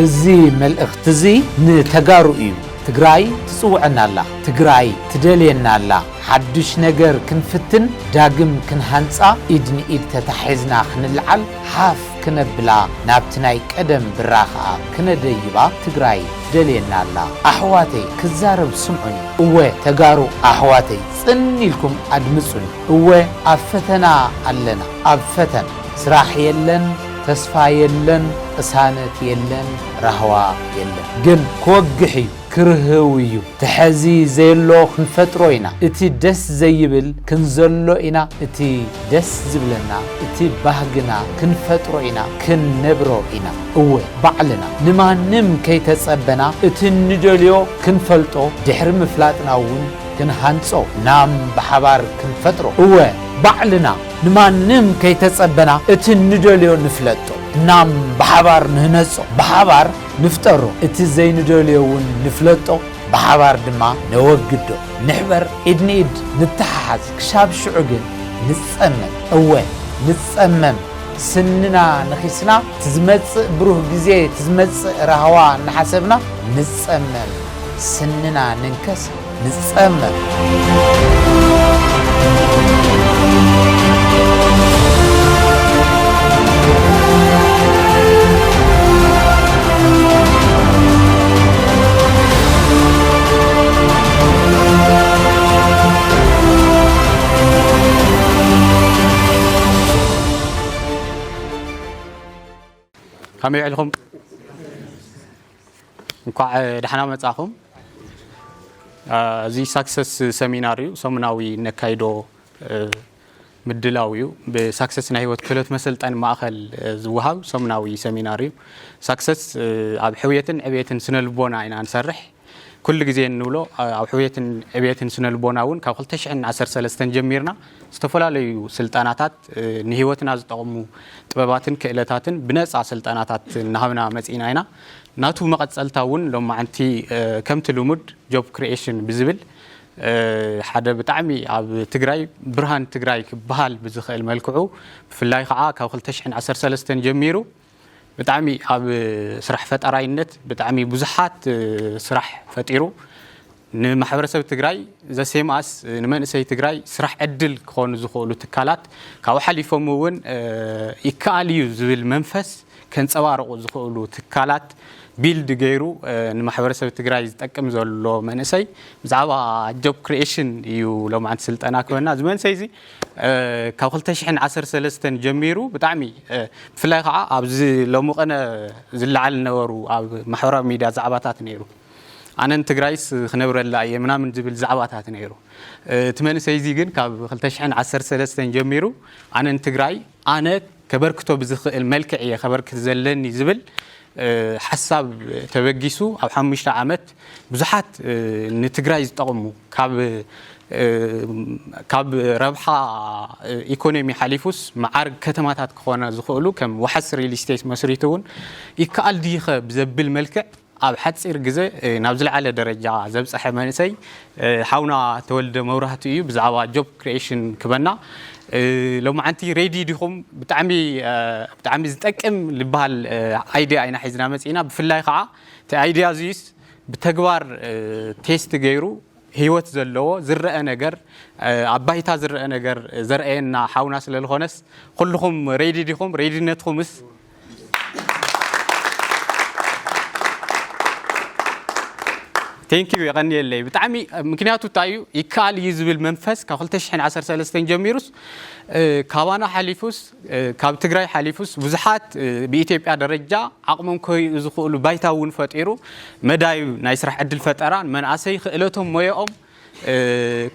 እዚ መልእኽቲ እዚ ንተጋሩ እዩ። ትግራይ ትጽውዐና ኣላ። ትግራይ ትደልየና ኣላ። ሓድሽ ነገር ክንፍትን፣ ዳግም ክንሃንጻ፣ ኢድ ንኢድ ተታሒዝና ክንልዓል፣ ሓፍ ክነብላ፣ ናብቲ ናይ ቀደም ብራ ኸኣ ክነደይባ ትግራይ ትደልየና ኣላ። ኣሕዋተይ፣ ክዛረብ ስምዑኒ። እወ፣ ተጋሩ ኣሕዋተይ፣ ጽን ኢልኩም ኣድምጹኒ። እወ፣ ኣብ ፈተና ኣለና፣ ኣብ ፈተና። ስራሕ የለን፣ ተስፋ የለን፣ ቅሳነት የለን፣ ራህዋ የለን። ግን ክወግሕ እዩ፣ ክርህው እዩ። ተሐዚ ዘየሎ ክንፈጥሮ ኢና። እቲ ደስ ዘይብል ክንዘሎ ኢና። እቲ ደስ ዝብለና፣ እቲ ባህግና ክንፈጥሮ ኢና፣ ክንነብሮ ኢና። እወ፣ ባዕልና ንማንም ከይተጸበና እቲ ንደልዮ ክንፈልጦ ድሕሪ ምፍላጥና እውን ክንሃንጾ፣ እናም ብሓባር ክንፈጥሮ። እወ፣ ባዕልና ንማንም ከይተጸበና እቲ ንደልዮ ንፍለጦ፣ እናም ብሓባር ንህነጾ፣ ብሓባር ንፍጠሮ፣ እቲ ዘይንደልዮ እውን ንፍለጦ፣ ብሓባር ድማ ነወግዶ። ንሕበር፣ ኢድ ንኢድ ንተሓሓዝ፣ ክሻብ ሽዑ ግን ንጸመም። እወ፣ ንጸመም። ስንና ነኺስና፣ ትዝመጽእ ብሩህ ግዜ፣ ትዝመጽእ ራህዋ እናሓሰብና ንጸመም። ስንና ንንከስ፣ ንጸመም። ከመይ ውዒልኩም? እንኳዕ ደሓና መጻኹም። እዚ ሳክሰስ ሰሚናር እዩ፣ ሰሙናዊ ነካይዶ ምድላው እዩ። ብሳክሰስ ናይ ህይወት ክህሎት መሰልጠኒ ማእኸል ዝወሃብ ሰሙናዊ ሰሚናር እዩ። ሳክሰስ ኣብ ሕውየትን ዕብየትን ስነ ልቦና ኢና ንሰርሕ። ኩሉ ግዜ እንብሎ፣ ኣብ ሕውየትን ዕብየትን ስነ ልቦና እውን ካብ ክልተ ሽሕን ዓሰርተ ሰለስተን ጀሚርና ዝተፈላለዩ ስልጠናታት፣ ንህይወትና ዝጠቕሙ ጥበባትን ክእለታትን ብነፃ ስልጠናታት እናሃብና መፂእና ኢና። ናቱ መቐፀልታ እውን ሎማዓንቲ፣ ከምቲ ልሙድ ጆብ ክሪኤሽን ብዝብል፣ ሓደ ብጣዕሚ ኣብ ትግራይ ብርሃን ትግራይ ክበሃል ብዝኽእል መልክዑ፣ ብፍላይ ከዓ ካብ ክልተ ሽሕን ዓሰርተ ሰለስተን ጀሚሩ ብጣዕሚ ኣብ ስራሕ ፈጠራይነት ብጣዕሚ ብዙሓት ስራሕ ፈጢሩ፣ ንማሕበረሰብ ትግራይ ዘሴማስ ንመንእሰይ ትግራይ ስራሕ ዕድል ክኾኑ ዝኽእሉ ትካላት፣ ካብኡ ሓሊፎም እውን ይከኣል እዩ ዝብል መንፈስ ከንፀባርቑ ዝኽእሉ ትካላት ቢልድ ገይሩ፣ ንማሕበረሰብ ትግራይ ዝጠቅም ዘሎ መንእሰይ፣ ብዛዕባ ጆብ ክሪኤሽን እዩ ሎማዓንቲ ስልጠና ክበና። እዚ መንእሰይ እዚ ካብ ክልተ ሽሕን ዓሰርተ ሰለስተን ጀሚሩ ብጣዕሚ፣ ብፍላይ ከዓ ኣብዚ ሎሚ ቀነ ዝለዓል ነበሩ ኣብ ማሕበራዊ ሚድያ ዛዕባታት ነይሩ። ኣነን ትግራይስ ክነብረላ እየ ምናምን ዝብል ዛዕባታት ነይሩ። እቲ መንእሰይ እዚ ግን ካብ ክልተ ሽሕን ዓሰርተ ሰለስተን ጀሚሩ ኣነን ትግራይ ኣነ ከበርክቶ ብዝኽእል መልክዕ እየ ከበርክት ዘለኒ ዝብል ሓሳብ ተበጊሱ ኣብ ሓሙሽተ ዓመት ብዙሓት ንትግራይ ዝጠቕሙ ካብ ካብ ረብሓ ኢኮኖሚ ሓሊፉስ መዓርግ ከተማታት ክኾና ዝኽእሉ ከም ዋሕስ ሪል ስቴት መስሪቱ እውን ይከኣል ድይኸ ብዘብል መልክዕ ኣብ ሓፂር ግዜ ናብ ዝለዓለ ደረጃ ዘብፀሐ መንእሰይ ሓውና ተወልደ መብራህቱ እዩ። ብዛዕባ ጆብ ክሪኤሽን ክበና፣ ሎማዓንቲ ሬዲ ዲኹም? ብጣዕሚ ብጣዕሚ ዝጠቅም ዝበሃል ኣይዲያ ኢና ሒዝና መፂእና። ብፍላይ ከዓ እቲ ኣይዲያ እዚስ ብተግባር ቴስት ገይሩ ህይወት ዘለዎ ዝረአ ነገር፣ ኣብ ባይታ ዝረአ ነገር ዘርአየና ሓውና ስለ ዝኾነስ፣ ኩልኹም ሬዲ ዲኹም? ሬዲነትኩምስ? ቴንኪዩ፣ የቐንየለይ ብጣዕሚ። ምክንያቱ እንታይ እዩ? ይከኣል እዩ ዝብል መንፈስ ካብ ክልተ ሽሕን ዓሰርተ ሰለስተን ጀሚሩስ፣ ካባና ሓሊፉስ፣ ካብ ትግራይ ሓሊፉስ ብዙሓት ብኢትዮጵያ ደረጃ ዓቕሞም ከርእዩ ዝኽእሉ ባይታ እውን ፈጢሩ፣ መዳይ ናይ ስራሕ ዕድል ፈጠራ ንመንእሰይ ክእለቶም ሞያኦም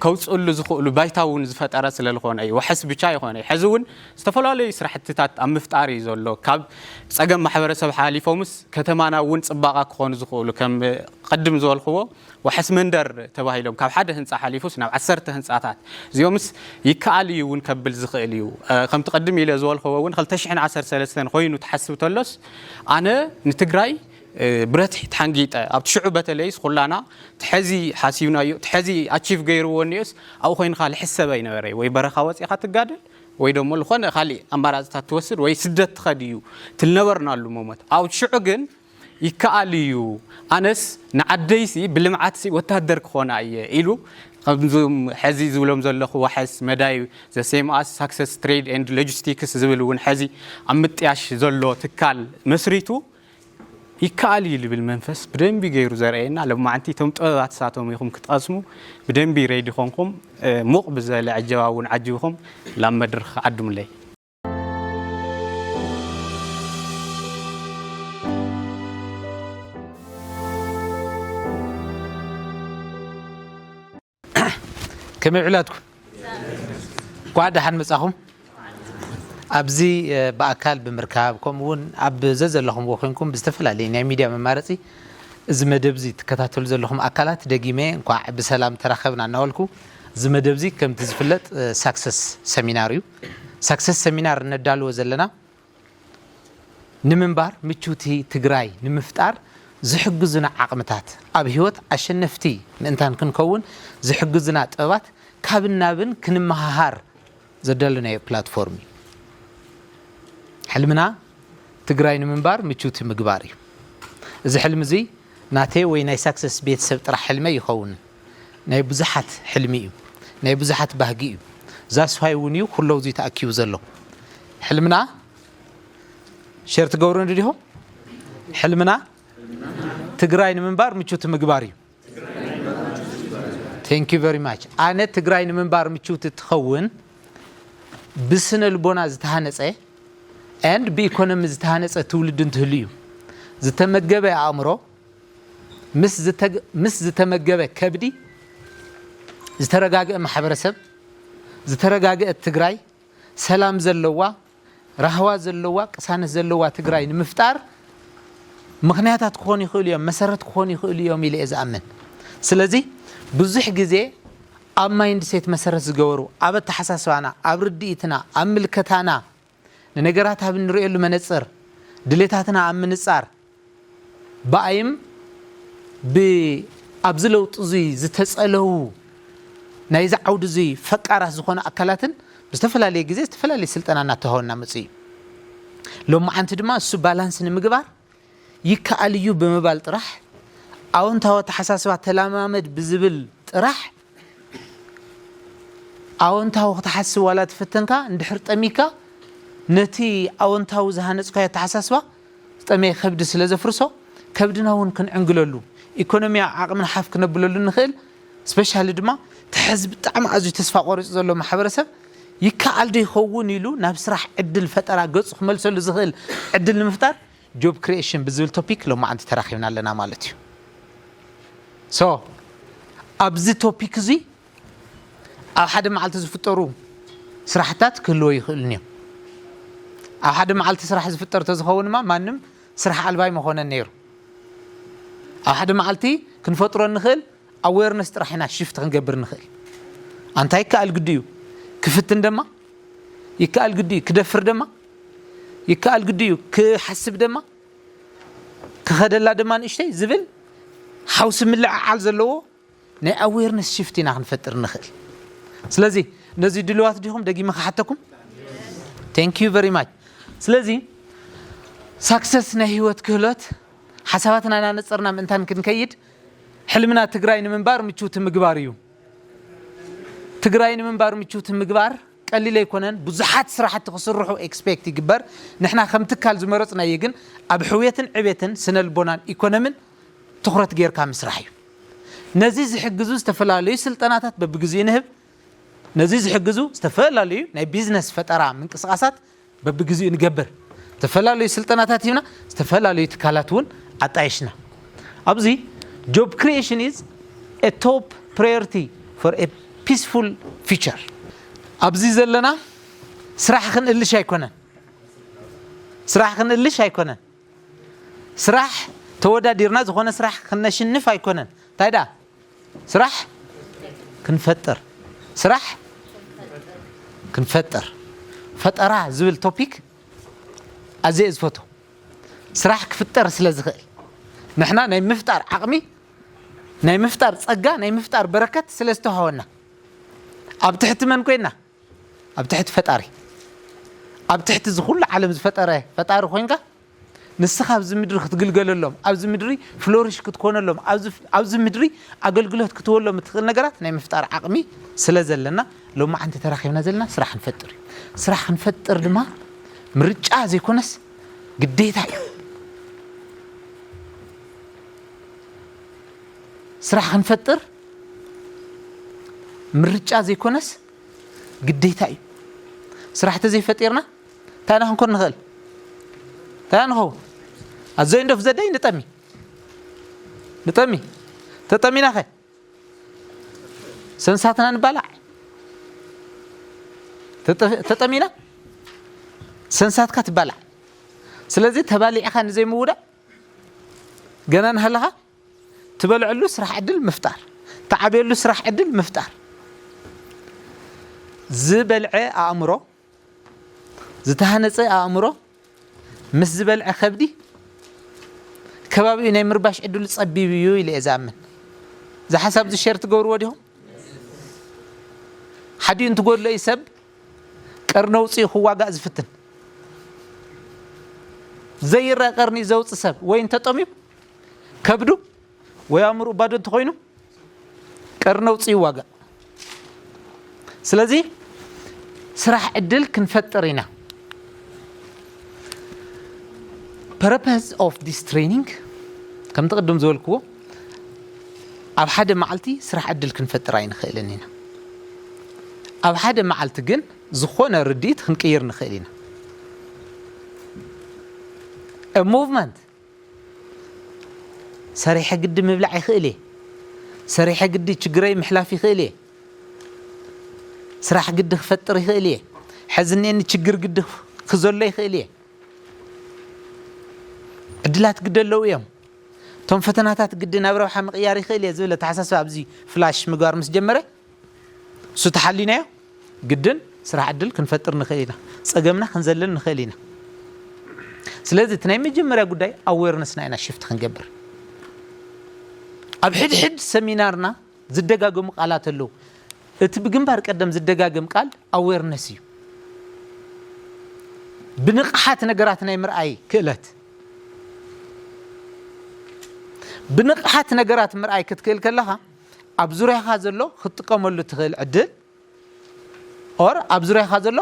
ከውፅእሉ ዝኽእሉ ባይታ እውን ዝፈጠረ ስለ ዝኾነ እዩ። ዋሕስ ብቻ ይኾነ። ሕዚ እውን ዝተፈላለዩ ስራሕትታት ኣብ ምፍጣር እዩ ዘሎ። ካብ ፀገም ማሕበረሰብ ሓሊፎምስ ከተማና እውን ፅባቐ ክኾኑ ዝኽእሉ፣ ከም ቅድም ዝበልክዎ ዋሕስ መንደር ተባሂሎም ካብ ሓደ ህንፃ ሓሊፉስ ናብ ዓሰርተ ህንፃታት፣ እዚኦምስ ይከኣል እዩ እውን ከብል ዝኽእል እዩ። ከምቲ ቅድም ኢለ ዝበልክዎ እውን ክልተ ሽሕን ዓሰርተ ሰለስተን ኮይኑ ትሓስብ ተሎስ፣ ኣነ ንትግራይ ብረትሒ ተሓንጊጠ ኣብቲ ሽዑ በተለይስ ኩላና ትሐዚ ሓሲብናዮ፣ ትሐዚ ኣቺቭ ገይርዎ እኒኦስ ኣብኡ ኮይንካ ልሕሰብ ኣይነበረ። ወይ በረኻ ወፂኻ ትጋደል ወይ ደሞ ዝኾነ ካሊእ ኣማራፅታት ትወስድ ወይ ስደት ትኸድ እዩ ትልነበርናሉ መሞት። ኣብቲ ሽዑ ግን ይከኣል እዩ። ኣነስ ንዓደይሲ ብልምዓትሲ ወታደር ክኾና እየ ኢሉ ከምዞም ሕዚ ዝብሎም ዘለኹ ዋሕስ መዳይ ዘ ሴም ኣስ ሳክሰስ ትሬድ ኤንድ ሎጂስቲክስ ዝብል እውን ሕዚ ኣብ ምጥያሽ ዘሎ ትካል መስሪቱ ይከኣል እዩ ዝብል መንፈስ ብደንቢ ገይሩ ዘርእየና። ለማዓንቲ እቶም ጥበባት ሳቶም ኢኹም ክትቐስሙ ብደንቢ ሬዲ ኾንኩም ሙቕ ብዘለ ዕጀባ እውን ዓጅብኹም ላብ መድርኽ ዓድሙለይ። ከመይ ውዕላትኩም? እንኳዕ ደሓን መጻኹም። ኣብዚ ብኣካል ብምርካብ ከምኡ እውን ኣብ ዘዘለኹምዎ ኮንኩም ብዝተፈላለየ ናይ ሚድያ መማረፂ እዚ መደብ እዚ ትከታተሉ ዘለኹም ኣካላት ደጊመ እንኳዕ ብሰላም ተራኸብና እናበልኩ፣ እዚ መደብ እዚ ከምቲ ዝፍለጥ ሳክሰስ ሰሚናር እዩ። ሳክሰስ ሰሚናር እነዳልዎ ዘለና ንምንባር ምችውቲ ትግራይ ንምፍጣር ዝሕግዙና ዓቕምታት፣ ኣብ ህይወት ኣሸነፍቲ ምእንታን ክንከውን ዝሕግዙና ጥበባት ካብን ናብን ክንመሃሃር ዘዳለናዮ ፕላትፎርም እዩ። ሕልምና ትግራይ ንምንባር ምችውቲ ምግባር እዩ። እዚ ሕልሚ እዚ ናተይ ወይ ናይ ሳክሰስ ቤተሰብ ጥራሕ ሕልሚ ኣይኸውን። ናይ ብዙሓት ሕልሚ እዩ። ናይ ብዙሓት ባህጊ እዩ። ዛስፋይ እውን እዩ ኩለው እዚ ተኣኪቡ ዘሎ። ሕልምና ሸር ትገብሩኒ ዲኹም? ሕልምና ትግራይ ንምንባር ምችውቲ ምግባር እዩ። Thank you very much። ኣነ ትግራይ ንምንባር ምችውቲ ትኸውን ብስነ ልቦና ዝተሃነፀ and ብኢኮኖሚ ዝተሃነፀ ትውልዲ እንትህሉ እዩ። ዝተመገበ ኣእምሮ ምስ ዝተመገበ ከብዲ፣ ዝተረጋገአ ማሕበረሰብ፣ ዝተረጋገአት ትግራይ፣ ሰላም ዘለዋ፣ ራህዋ ዘለዋ፣ ቅሳነት ዘለዋ ትግራይ ንምፍጣር ምኽንያታት ክኾኑ ይኽእሉ እዮም፣ መሰረት ክኾኑ ይኽእሉ እዮም ኢለ እየ ዝኣምን። ስለዚ ብዙሕ ግዜ ኣብ ማይንድሴት መሰረት ዝገበሩ፣ ኣብ ኣተሓሳስባና፣ ኣብ ርድኢትና፣ ኣብ ምልከታና፣ ንነገራት ኣብ እንርእየሉ መነፅር፣ ድሌታትና ኣብ ምንፃር፣ ብኣይም ብ ኣብዚ ለውጢ እዙይ ዝተፀለዉ ናይዚ ዓውዲ እዙይ ፈቃራት ዝኾኑ ኣካላትን ብዝተፈላለየ ግዜ ዝተፈላለየ ስልጠና እናተዋህበና መፅኡ እዩ። ሎማዓንቲ ድማ እሱ ባላንስ ንምግባር ይከኣል እዩ ብምባል ጥራሕ ኣወንታዊ ኣተሓሳስባ ተለማመድ ብዝብል ጥራሕ ኣወንታዊ ክትሓስብ ዋላ ትፍተንካ እንድሕር ጠሚካ ነቲ ኣወንታዊ ዝሃነፅካዮ ኣተሓሳስባ ዝጠመየ ከብዲ ስለ ዘፍርሶ ከብድና እውን ክንዕንግለሉ ኢኮኖሚያ ዓቕምና ሓፍ ክነብለሉ ንኽእል ስፔሻሊ ድማ ተሕዚ ብጣዕሚ ኣዝዩ ተስፋ ቆሪፁ ዘሎ ማሕበረሰብ ይከኣል ዶ ይኸውን ኢሉ ናብ ስራሕ ዕድል ፈጠራ ገፁ ክመልሰሉ ዝኽእል ዕድል ንምፍጣር ጆብ ክሪኤሽን ብዝብል ቶፒክ ሎማዓንቲ ተራኺብና ኣለና ማለት እዩ። ሶ ኣብዚ ቶፒክ እዚ ኣብ ሓደ መዓልቲ ዝፍጠሩ ስራሕታት ክህልዎ ይኽእሉን እዮም። ኣብ ሓደ መዓልቲ ስራሕ ዝፍጠር ተዝኸውን ድማ ማንም ስራሕ ኣልባይ መኾነን ነይሩ። ኣብ ሓደ መዓልቲ ክንፈጥሮ እንኽእል ኣዌርነስ ጥራሕ ኢና ሽፍት ክንገብር ንኽእል። ኣንታ ይከኣል ግዲ እዩ ክፍትን ደማ ይከኣል ግዲ እዩ ክደፍር ደማ ይከኣል ግዲ እዩ ክሓስብ ደማ ክኸደላ ደማ ንእሽተይ ዝብል ሓውሲ ምልዕዓል ዘለዎ ናይ ኣዌርነስ ሽፍት ኢና ክንፈጥር ንኽእል። ስለዚ ነዚ ድልዋት ዲኹም? ደጊመ ክሓተኩም። Thank you very much። ስለዚ ሳክሰስ ናይ ህይወት ክህሎት ሓሳባትና እናነፀርና ምእንታን ክንከይድ ሕልምና ትግራይ ንምንባር ምችውቲ ምግባር እዩ። ትግራይ ንምንባር ምችውቲ ምግባር ቀሊል ኣይኮነን። ብዙሓት ስራሕቲ ክስርሑ ኤክስፔክት ይግበር። ንሕና ከም ትካል ዝመረፅናዮ ግን ኣብ ሕውየትን ዕቤትን ስነ ልቦናን ኢኮኖምን ትኹረት ጌርካ ምስራሕ እዩ። ነዚ ዝሕግዙ ዝተፈላለዩ ስልጠናታት በብግዚኡ ንህብ። ነዚ ዝሕግዙ ዝተፈላለዩ ናይ ቢዝነስ ፈጠራ ምንቅስቃሳት በብግዚኡ ንገብር። ዝተፈላለዩ ስልጠናታት ሂብና ዝተፈላለዩ ትካላት እውን ኣጣይሽና። ኣብዚ job creation is a top priority for a peaceful future። ኣብዚ ዘለና ስራሕ ክንእልሽ ኣይኮነን። ስራሕ ክንእልሽ ኣይኮነን። ስራሕ ተወዳዲርና ዝኾነ ስራሕ ክነሽንፍ ኣይኮነን። እንታይ ደኣ ስራሕ ክንፈጥር ስራሕ ክንፈጥር ፈጠራ ዝብል ቶፒክ ኣዝየ ዝፈቶ። ስራሕ ክፍጠር ስለ ዝኽእል ንሕና ናይ ምፍጣር ዓቕሚ ናይ ምፍጣር ፀጋ ናይ ምፍጣር በረከት ስለ ዝተዋሃበና ኣብ ትሕቲ መን ኮይና ኣብ ትሕቲ ፈጣሪ ኣብ ትሕቲ ዝኩሉ ዓለም ዝፈጠረ ፈጣሪ ኮይንካ ንስኻ ኣብዚ ምድሪ ክትግልገለሎም፣ ኣብዚ ምድሪ ፍሎሪሽ ክትኮነሎም፣ ኣብዚ ምድሪ ኣገልግሎት ክትወሎም እትኽእል ነገራት ናይ ምፍጣር ዓቕሚ ስለ ዘለና፣ ሎማዓንቲ ተራኺብና ዘለና ስራሕ ክንፈጥር እዩ። ስራሕ ክንፈጥር ድማ ምርጫ ዘይኮነስ ግዴታ እዩ። ስራሕ ክንፈጥር ምርጫ ዘይኮነስ ግዴታ እዩ። ስራሕ ተዘይፈጢርና እንታይ ኢና ክንኮን ንኽእል? እንታይ ንኸውን? ኣዘይ እንዶፍ ዘደይ ንጠሚ ንጠሚ ተጠሚናኸ ሰንሳትና ንባላዕ። ተጠ- ተጠሚና ሰንሳትካ ትባላዕ። ስለዚ ተባሊዕኻ ንዘይምውዳእ ገና ንሃለኻ ትበልዐሉ ስራሕ ዕድል ምፍጣር፣ ትዓብየሉ ስራሕ ዕድል ምፍጣር። ዝበልዐ ኣእምሮ፣ ዝተሃነፀ ኣእምሮ ምስ ዝበልዐ ከብዲ ከባቢኡ ናይ ምርባሽ ዕድሉ ፀቢብ እዩ ኢለ እየ ዝኣምን። እዚ ሓሳብ እዚ ሸር ትገብርዎ ዲኹም? ሓዲኡ እንትጎድሎ እዩ ሰብ ቀርኒ ኣውፂኡ ክዋጋእ ዝፍትን። ዘይረአ ቀርኒ ዘውፅእ ሰብ ወይ እንተጠምዩ ከብዱ ወይ ኣእምርኡ ባዶ እንተኾይኑ ቀርኒ ኣውፂኡ ይዋጋእ። ስለዚ ስራሕ ዕድል ክንፈጥር ኢና። Purpose of this training ከምቲ ቅድም ዝበልክዎ ኣብ ሓደ መዓልቲ ስራሕ ዕድል ክንፈጥር ኣይንኽእልን ኢና። ኣብ ሓደ መዓልቲ ግን ዝኾነ ርድኢት ክንቅይር ንኽእል ኢና። A movement ሰሪሐ ግዲ ምብላዕ ይኽእል እየ። ሰሪሐ ግዲ ችግረይ ምሕላፍ ይኽእል እየ። ስራሕ ግዲ ክፈጥር ይኽእል እየ። ሕዚ እኒአኒ ችግር ግዲ ክዘሎ ይኽእል እየ። ዕድላት ግዲ ኣለዉ እዮም። እቶም ፈተናታት ግዲ ናብ ረብሓ ምቕያር ይኽእል እየ ዝብል ኣተሓሳስባ ኣብዚ ፍላሽ ምግባር ምስ ጀመረ እሱ ተሓሊናዮ ግድን ስራሕ ዕድል ክንፈጥር ንኽእል ኢና። ፀገምና ክንዘልል ንኽእል ኢና። ስለዚ እቲ ናይ መጀመርያ ጉዳይ ኣዌርነስና ኢና ሽፍት ክንገብር። ኣብ ሕድሕድ ሰሚናርና ዝደጋገሙ ቃላት ኣለዉ። እቲ ብግንባር ቀደም ዝደጋገም ቃል ኣዌርነስ እዩ። ብንቕሓት ነገራት ናይ ምርኣይ ክእለት። ብንቕሓት ነገራት ምርኣይ ክትክእል ከለኻ ኣብ ዙርያኻ ዘሎ ክትጥቀመሉ ትኽእል ዕድል ኦር ኣብ ዙርያኻ ዘሎ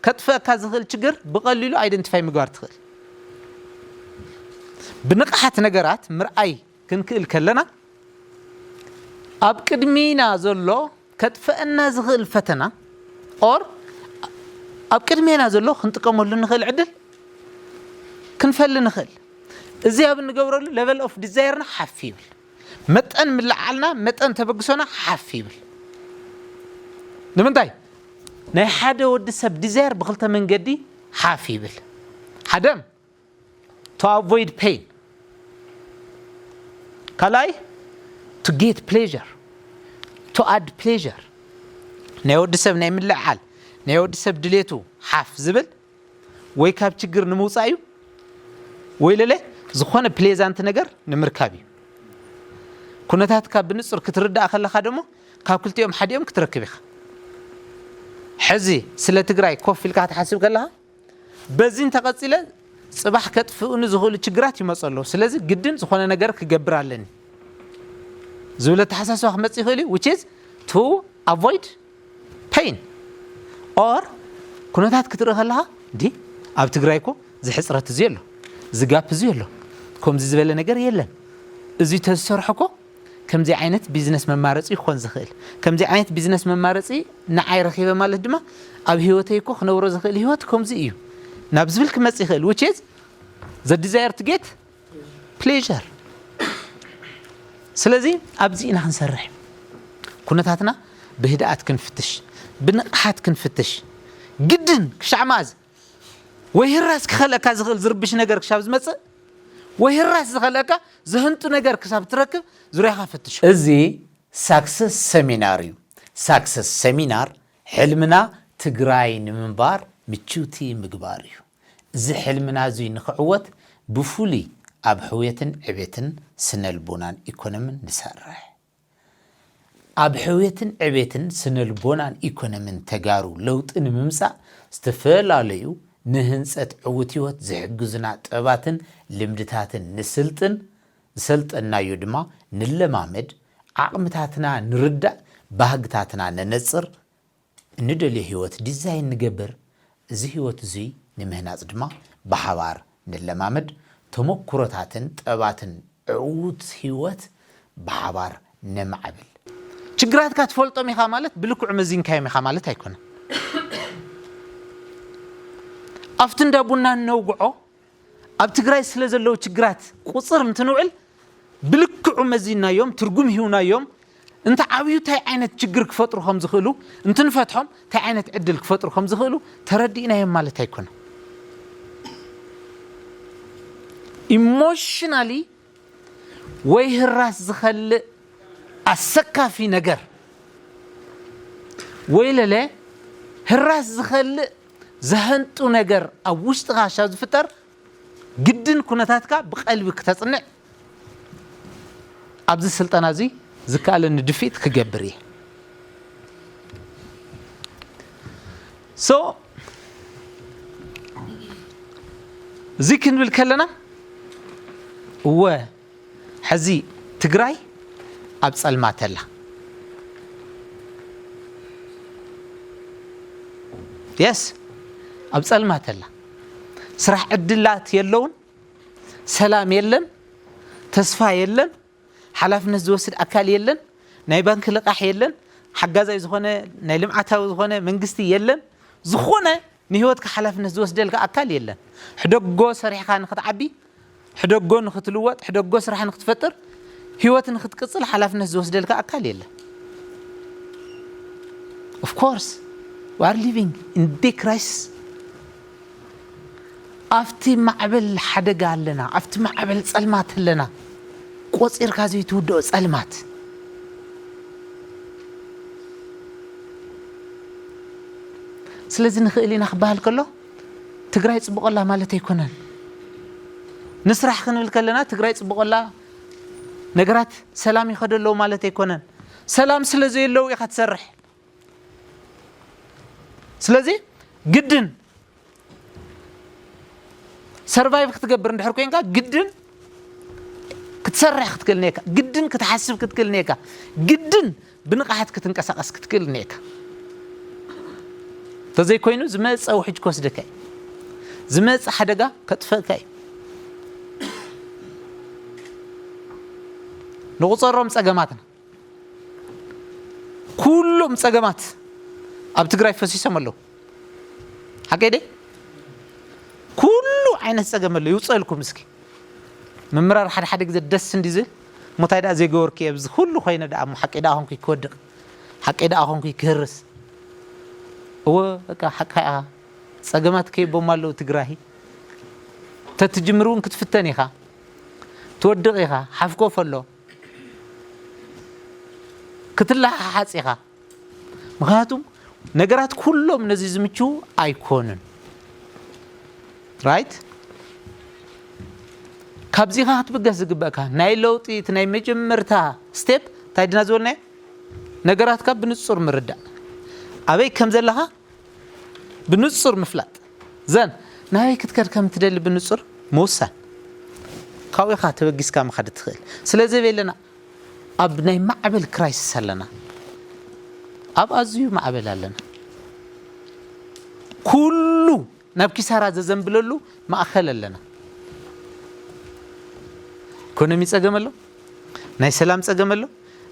ከጥፈእካ ዝኽእል ችግር ብቐሊሉ ኣይደንቲፋይ ምግባር ትኽእል። ብንቕሓት ነገራት ምርኣይ ክንክእል ከለና ኣብ ቅድሚና ዘሎ ከጥፈአና ዝኽእል ፈተና ኦር ኣብ ቅድሜና ዘሎ ክንጥቀመሉ ንኽእል ዕድል ክንፈሊ ንኽእል። እዚ ኣብ እንገብረሉ level of desire ና ሓፍ ይብል። መጠን ምልዓልና መጠን ተበግሶና ሓፍ ይብል። ንምንታይ? ናይ ሓደ ወዲ ሰብ desire ብክልተ መንገዲ ሓፍ ይብል። ሓደ to avoid pain፣ ካልኣይ to get pleasure፣ to add pleasure። ናይ ወዲ ሰብ ናይ ምልዕዓል ናይ ወዲ ሰብ ድሌቱ ሓፍ ዝብል ወይ ካብ ችግር ንምውፃእ እዩ ወይ ለለ ዝኾነ ፕሌዛንት ነገር ንምርካብ እዩ። ኩነታትካ ብንፁር ክትርዳእ ከለኻ ደሞ ካብ ክልቲኦም ሓዲኦም ክትረክብ ኢኻ። ሕዚ ስለ ትግራይ ኮፍ ኢልካ ክትሓስብ ከለኻ በዚ እንተቐፂለ ፅባሕ ከጥፍኡኒ ዝኽእሉ ችግራት ይመፁ ኣለዉ። ስለዚ ግድን ዝኾነ ነገር ክገብር ኣለኒ ዝብል ኣተሓሳስባ ክመፅእ ይኽእል እዩ። Which is to avoid pain or ኩነታት ክትርኢ ከለኻ እንዲ ኣብ ትግራይ እኮ ዝሕፅረት እዚ ኣሎ፣ ዝጋፕ እዚ ኣሎ፣ ከምዚ ዝበለ ነገር የለን፣ እዚ ተዝሰርሖ እኮ ከምዚ ዓይነት ቢዝነስ መማረፂ ክኾን ዝኽእል፣ ከምዚ ዓይነት ቢዝነስ መማረፂ ንዓይ ረኺበ ማለት ድማ ኣብ ህይወተይ እኮ ክነብሮ ዝኽእል ህይወት ከምዚ እዩ ናብ ዝብል ክመፅእ ይኽእል። Which is the desire to get pleasure። ስለዚ ኣብዚ ኢና ክንሰርሕ። ኩነታትና ብህድኣት ክንፍትሽ፣ ብንቕሓት ክንፍትሽ ግድን ክሻዕ መኣዝ ወይ ህራስ ክኸልአካ ዝኽእል ዝርብሽ ነገር ክሻብ ዝመፅእ ወይ ህራስ ዝኸልአካ ዘህንጡ ነገር ክሳብ ትረክብ ዙሪያኻ ፈትሽ። እዚ ሳክሰስ ሰሚናር እዩ። ሳክሰስ ሰሚናር ሕልምና ትግራይ ንምንባር ምችውቲ ምግባር እዩ። እዚ ሕልምና እዙይ ንኽዕወት ብፍሉይ ኣብ ሕውየትን ዕቤትን ስነልቦናን ኢኮኖምን ንሰርሕ። ኣብ ሕውየትን ዕቤትን ስነልቦናን ኢኮኖምን ተጋሩ ለውጢ ንምምፃእ ዝተፈላለዩ ንህንጸት ዕዉት ህይወት ዝሕግዙና ጥበባትን ልምድታትን ንስልጥን፣ ዝሰልጠናዮ ድማ ንለማመድ፣ ዓቕምታትና ንርዳእ፣ ባህግታትና ነነጽር፣ እንደልዮ ህይወት ዲዛይን ንገብር። እዚ ህይወት እዙይ ንምህናጽ ድማ ብሓባር ንለማመድ፣ ተመኩሮታትን ጥበባትን ዕዉት ህይወት ብሓባር ነማዕብል። ችግራትካ ትፈልጦም ኢኻ ማለት ብልክዑ መዚንካዮም ኢኻ ማለት ኣይኮነን። ኣብቲ እንዳ ቡና እነውግዖ ኣብ ትግራይ ስለ ዘለዉ ችግራት ቁፅር እንትንውዕል ብልክዑ መዚናዮም፣ ትርጉም ሂውናዮም፣ እንተ ዓብዩ እንታይ ዓይነት ችግር ክፈጥሩ ከም ዝኽእሉ፣ እንትንፈትሖም እንታይ ዓይነት ዕድል ክፈጥሩ ከም ዝኽእሉ ተረዲእናዮም ማለት ኣይኮነን። ኢሞሽናሊ ወይ ህራስ ዝኸልእ ኣሰካፊ ነገር ወይ ለለ ህራስ ዝኸልእ ዘህንጡ ነገር ኣብ ውሽጥኻ ሻብ ዝፍጠር ግድን ኩነታትካ ብቐልቢ ክተጽንዕ ኣብዚ ስልጠና እዚ ዝከኣለኒ ድፊት ክገብር እየ። So እዚ ክንብል ከለና እወ ሕዚ ትግራይ ኣብ ጸልማት ኣላ። የስ ኣብ ጸልማት ኣላ። ስራሕ ዕድላት የለውን፣ ሰላም የለን፣ ተስፋ የለን፣ ሓላፍነት ዝወስድ ኣካል የለን፣ ናይ ባንክ ልቓሕ የለን፣ ሓጋዛይ ዝኾነ ናይ ልምዓታዊ ዝኾነ መንግስቲ የለን፣ ዝኾነ ንህይወትካ ሓላፍነት ዝወስደልካ ኣካል የለን። ሕደጎ ሰሪሕካ ንክትዓቢ፣ ሕደጎ ንክትልወጥ፣ ሕደጎ ስራሕ ንክትፈጥር፣ ህይወት ንክትቅፅል ሓላፍነት ዝወስደልካ ኣካል የለን። Of course we are living in big crisis። ኣብቲ ማዕበል ሓደጋ ኣለና፣ ኣብቲ ማዕበል ፀልማት ኣለና፣ ቆፂርካ ዘይትውድኦ ፀልማት። ስለዚ ንኽእል ኢና ክበሃል ከሎ ትግራይ ፅቡቐላ ማለት ኣይኮነን። ንስራሕ ክንብል ከለና ትግራይ ፅቡቐላ፣ ነገራት ሰላም ይኸደለዉ ማለት ኣይኮነን። ሰላም ስለ ዘየለዉ ኢኻ ትሰርሕ። ስለዚ ግድን ሰርቫይቭ ክትገብር እንድሕር ኮንካ ግድን ክትሰርሕ ክትክእል ኔካ፣ ግድን ክትሓስብ ክትክእል ኔካ፣ ግድን ብንቕሓት ክትንቀሳቐስ ክትክእል ኔካ። እንተዘይኮይኑ ዝመፀ ውሕጅ ክወስደካ እዩ። ዝመፀ ሓደጋ ከጥፈእካ እዩ። ንቑፀሮም ፀገማትና። ኩሎም ፀገማት ኣብ ትግራይ ፈሲሶም ኣለዉ። ሓቀይ ደ ኩሉ ዓይነት ፀገም ኣሎ። ይውፀልኩም እስኪ ምምራር ሓደ ሓደ ግዜ ደስ እንዲ ዝብል ሞታይ ደኣ ዘይገበርኩ እየ ብዚ ኩሉ ኮይነ ደኣ እሞ ሓቀይ ደኣ ኾንኩ ክወድቕ፣ ሓቀይ ደኣ ኾንኩ ክህርስ። እወ በቃ ሓቅካ ኢኻ። ፀገማት ከይቦም ኣለዉ ትግራይ። ተትጅምር እውን ክትፍተን ኢኻ፣ ትወድቕ ኢኻ። ሓፍኮፍ ኣሎ ክትለሓሓፅ ኢኻ። ምክንያቱም ነገራት ኩሎም ነዚ ዝምችዉ ኣይኮኑን። ራይት ካብዚኻ ክትብገስ ዝግበእካ ናይ ለውጢ እቲ ናይ መጀመርታ ስቴፕ እንታይ ድና ዝበልናዮ? ነገራትካ ብንጹር ምርዳእ፣ ኣበይ ከም ዘለኻ ብንጹር ምፍላጥ፣ ዘን ናበይ ክትከድ ከም ትደሊ ብንጹር ምውሳን። ካብኡ ኢኻ ተበጊስካ ምኻድ ትኽእል። ስለዚ በለና ኣብ ናይ ማዕበል ክራይሲስ ኣለና፣ ኣብ ኣዝዩ ማዕበል ኣለና። ኩሉ ናብ ኪሳራ ዘዘንብለሉ ማእኸል ኣለና። ኢኮኖሚ ፀገም ኣሎ፣ ናይ ሰላም ፀገም ኣሎ፣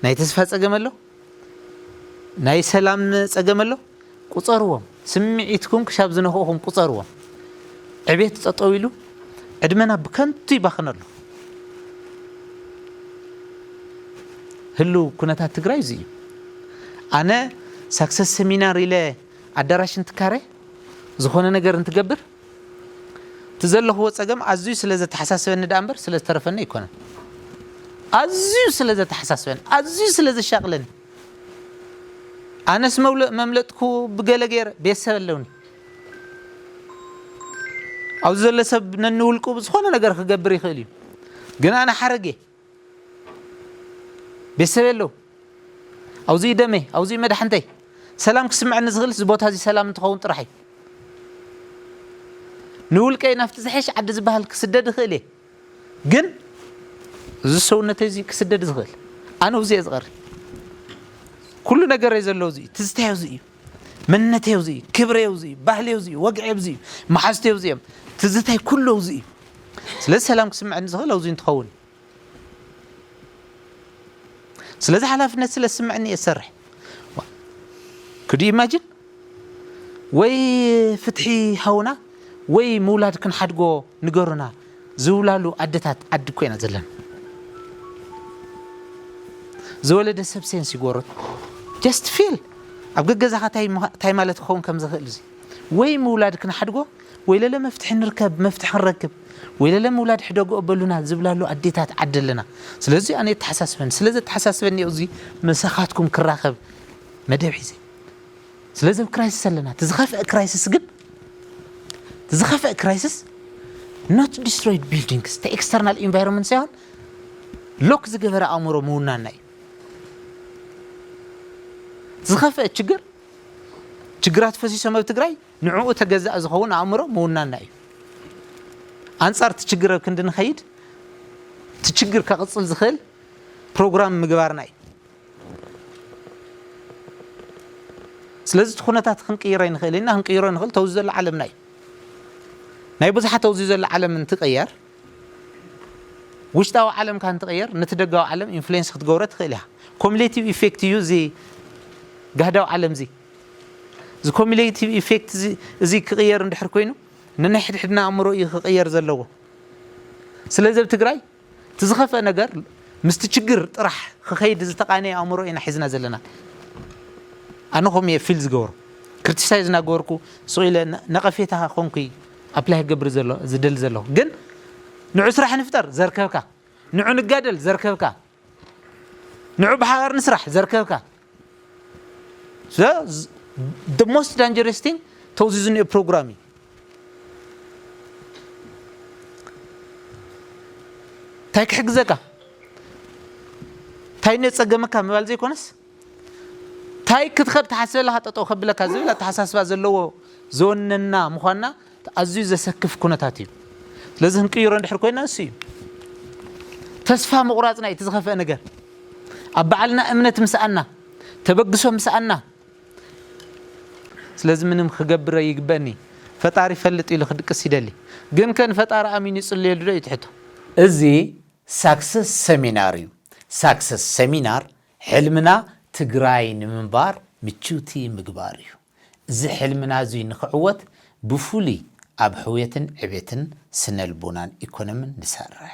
ናይ ተስፋ ፀገም ኣሎ፣ ናይ ሰላም ፀገም ኣሎ። ቁፀርዎም፣ ስምዒትኩም ክሻብ ዝነኽእኹም ቁፀርዎም። ዕቤት ጠጠው ኢሉ ዕድመና ብከንቱ ይባኽን ኣሎ። ህልው ኩነታት ትግራይ እዚ እዩ። ኣነ ሳክሰስ ሰሚናር ኢለ ኣዳራሽ እንትካረ ዝኾነ ነገር እንትገብር እቲ ዘለኽዎ ፀገም ኣዝዩ ስለ ዘተሓሳስበኒ ደኣ እምበር ስለ ዝተረፈኒ ኣይኮነን። ኣዝዩ ስለ ዘተሓሳስበኒ፣ ኣዝዩ ስለ ዘሻቕለኒ። ኣነስ መምለጥኩ ብገለ ገይረ ቤተሰብ ኣለውኒ። ኣብዚ ዘሎ ሰብ ነንውልቁ ዝኾነ ነገር ክገብር ይኽእል እዩ። ግን ኣነ ሓረጌ ቤተሰብ የለው። ኣብዚ ደመይ፣ ኣብዚ መድሓንተይ ሰላም ክስምዐኒ ዝኽእል እዚ ቦታ እዚ ሰላም እንትኸውን ጥራሕ እዩ። ንውልቀይ ናብቲ ዝሐሽ ዓዲ ዝበሃል ክስደድ ይኽእል እየ። ግን እዚ ሰውነተይ እዚ ክስደድ ዝኽእል፣ ኣነ ኣብዚ እየ ዝቐሪ። ኩሉ ነገረይ ዘሎ እዚ እዩ፣ ትዝታዮ እዚ እዩ፣ መንነተዮ እዚ እዩ፣ ክብረዮ እዚ እዩ፣ ባህልዮ እዚ እዩ፣ ወግዐዮ እዚ እዩ፣ መሓዝተዮ እዚ እዮም። ትዝታይ ኩሉ እዚ እዩ። ስለዚ ሰላም ክስምዐኒ ዝኽእል ኣብዚ እንትኸውን እዩ። ስለዚ ሓላፍነት ስለ ዝስምዐኒ እየ ዝሰርሕ። ክዱ ኢማጂን ወይ ፍትሒ ሃውና ወይ ምውላድ ክንሓድጎ ንገሩና ዝብላሉ ኣደታት ዓዲ እኮ ኢና ዘለና። ዝወለደ ሰብ ሴንስ ይጎሮት። ጀስት ፊል ኣብ ገገዛኻ ታይ ምኻ- ታይ ማለት ክኸውን ከም ዝኽእል እዚ ወይ ምውላድ ክንሓድጎ ወይ ለለ መፍትሒ ንርከብ፣ መፍትሒ ክንረክብ ወይ ለለ ምውላድ ሕደጎ በሉና ዝብላሉ ኣዴታት ዓዲ ኣለና። ስለዚ ኣነ የተሓሳስበኒ፣ ስለ ዘተሓሳስበኒ እዩ እዚ ምሳኻትኩም ክራኸብ መደብ ሒዘ። ስለዚ ኣብ ክራይሲስ ኣለና። እቲ ዝኸፍአ ክራይሲስ ግን፣ እቲ ዝኸፍአ ክራይሲስ not destroyed buildings፣ እቲ ኤክስተርናል ኢንቫይሮንመንት ሳይሆን ሎክ ዝገበረ ኣእምሮ ምውናና እዩ። ዝኸፍአ ችግር፣ ችግራት ፈሲሶም ኣብ ትግራይ ንዕኡ ተገዛእ ዝኸውን ኣእምሮ ምውናና እዩ። ኣንጻር እቲ ችግር ኣብ ክንዲ ንኸይድ እቲ ችግር ከቕጽል ዝኽእል ፕሮግራም ምግባርና እዩ። ስለዚ እቲ ኩነታት ክንቅይሮ ይንኽእል ኢና፣ ክንቅይሮ ንኽእል ተውዚ ዘሎ ዓለምና እዩ። ናይ ብዙሓት ተውዚ ዘሎ ዓለም እንትቕየር፣ ውሽጣዊ ዓለምካ እንትቕየር ነቲ ደጋዊ ዓለም ኢንፍሉዌንስ ክትገብሮ ትኽእል ኢኻ። ኮሙሌቲቭ ኢፌክት እዩ እዚ ጋህዳዊ ዓለም እዚ። እዚ ኮሙሌቲቭ ኢፌክት እዚ፣ እዚ ክቕየር እንድሕር ኮይኑ ንናይ ሕድሕድና ኣእምሮ እዩ ክቕየር ዘለዎ። ስለዚ ኣብ ትግራይ እቲ ዝኸፍአ ነገር ምስቲ ችግር ጥራሕ ክኸይድ ዝተቓነየ ኣእምሮ ኢና ሒዝና ዘለና። ኣነ ከምኡ እየ ፊል ዝገብሮ። ክሪቲሳይዝ እናገበርኩ ስቕ ኢለ ነ- ነቐፌታ ኮንኩ ኣፕላይ ክገብር ዘሎ ዝደሊ ዘለኹ። ግን ንዑ ስራሕ ንፍጠር ዘርከብካ፣ ንዑ ንጋደል ዘርከብካ፣ ንዑ ብሓባር ንስራሕ ዘርከብካ። So, the most dangerous thing ተውዚዙ ኒኦ ፕሮግራም እዩ። እንታይ ክሕግዘካ? እንታይ ነጸገመካ ምባል ዘይኮነስ እንታይ ክትኸድ ትሓስበለካ ጠጠው ከብለካ ዝብል ኣተሓሳስባ ዘለዎ ዘወነና ምዃንና ኣዝዩ ዘሰክፍ ኩነታት እዩ። ስለዚ ክንቅይሮ እንድሕር ኮይና እሱ እዩ። ተስፋ ምቑራጽና እዩ እቲ ዝኸፍአ ነገር። ኣብ ባዕልና እምነት ምስኣና፣ ተበግሶ ምስኣና፣ ስለዚ ምንም ክገብር ይግበእኒ። ፈጣሪ ይፈልጥ ኢሉ ክድቅስ ይደሊ። ግን ከ ንፈጣሪ ኣሚኑ ይጽልየሉ ዶ እዩ ትሕቶ? እዚ ሳክሰስ ሰሚናር እዩ። ሳክሰስ ሰሚናር ሕልምና ትግራይ ንምንባር ምችውቲ ምግባር እዩ። እዚ ሕልምና እዙይ ንክዕወት ብፍሉይ ኣብ ሕውየትን ዕቤትን ስነልቦናን ኢኮኖምን ንሰርሕ።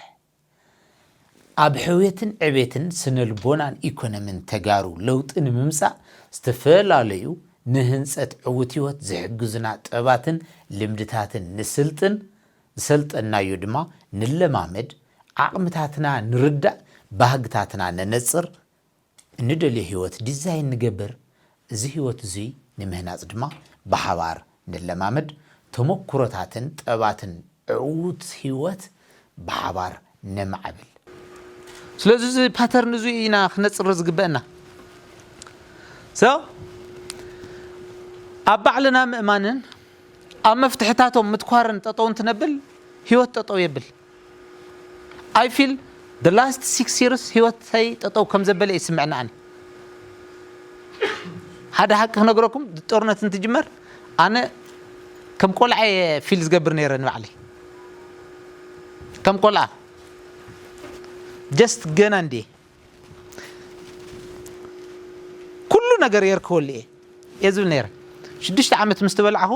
ኣብ ሕውየትን ዕቤትን ስነልቦናን ኢኮኖምን ተጋሩ ለውጢ ንምምፃእ ዝተፈላለዩ ንህንፀት ዕዉት ህይወት ዝሕግዙና ጥበባትን ልምድታትን ንስልጥን፣ ዝሰልጠናዮ ድማ ንለማመድ፣ ዓቕምታትና ንርዳእ፣ ባህግታትና ነነፅር፣ እንደልዮ ህይወት ዲዛይን ንገብር። እዚ ህይወት እዙይ ንምህናፅ ድማ ብሓባር ንለማመድ፣ ተመኩሮታትን ጥበባትን ዕዉት ህይወት ብሓባር ነማዕብል። ስለዚ እዚ ፓተርን እዙይ ኢና ክነፅሮ ዝግበአና። So፣ ኣብ ባዕልና ምእማንን ኣብ መፍትሕታቶም ምትኳርን ጠጠው እንትነብል ህይወት ጠጠው የብል። I feel the last six years ህይወተይ ጠጠው ከም ዘበለ ይስምዕና። ኣነ ሓደ ሓቂ ክነግረኩም፣ ጦርነት እንትጅመር ኣነ ከም ቆልዓ እየ ፊል ዝገብር ነይረ ንባዕለይ። ከም ቆልዓ ጀስት ገና እንዴ ኩሉ ነገር የርክበሉ እየ እየ ዝብል ነይረ። ሽዱሽተ ዓመት ምስ ተበላዕኹ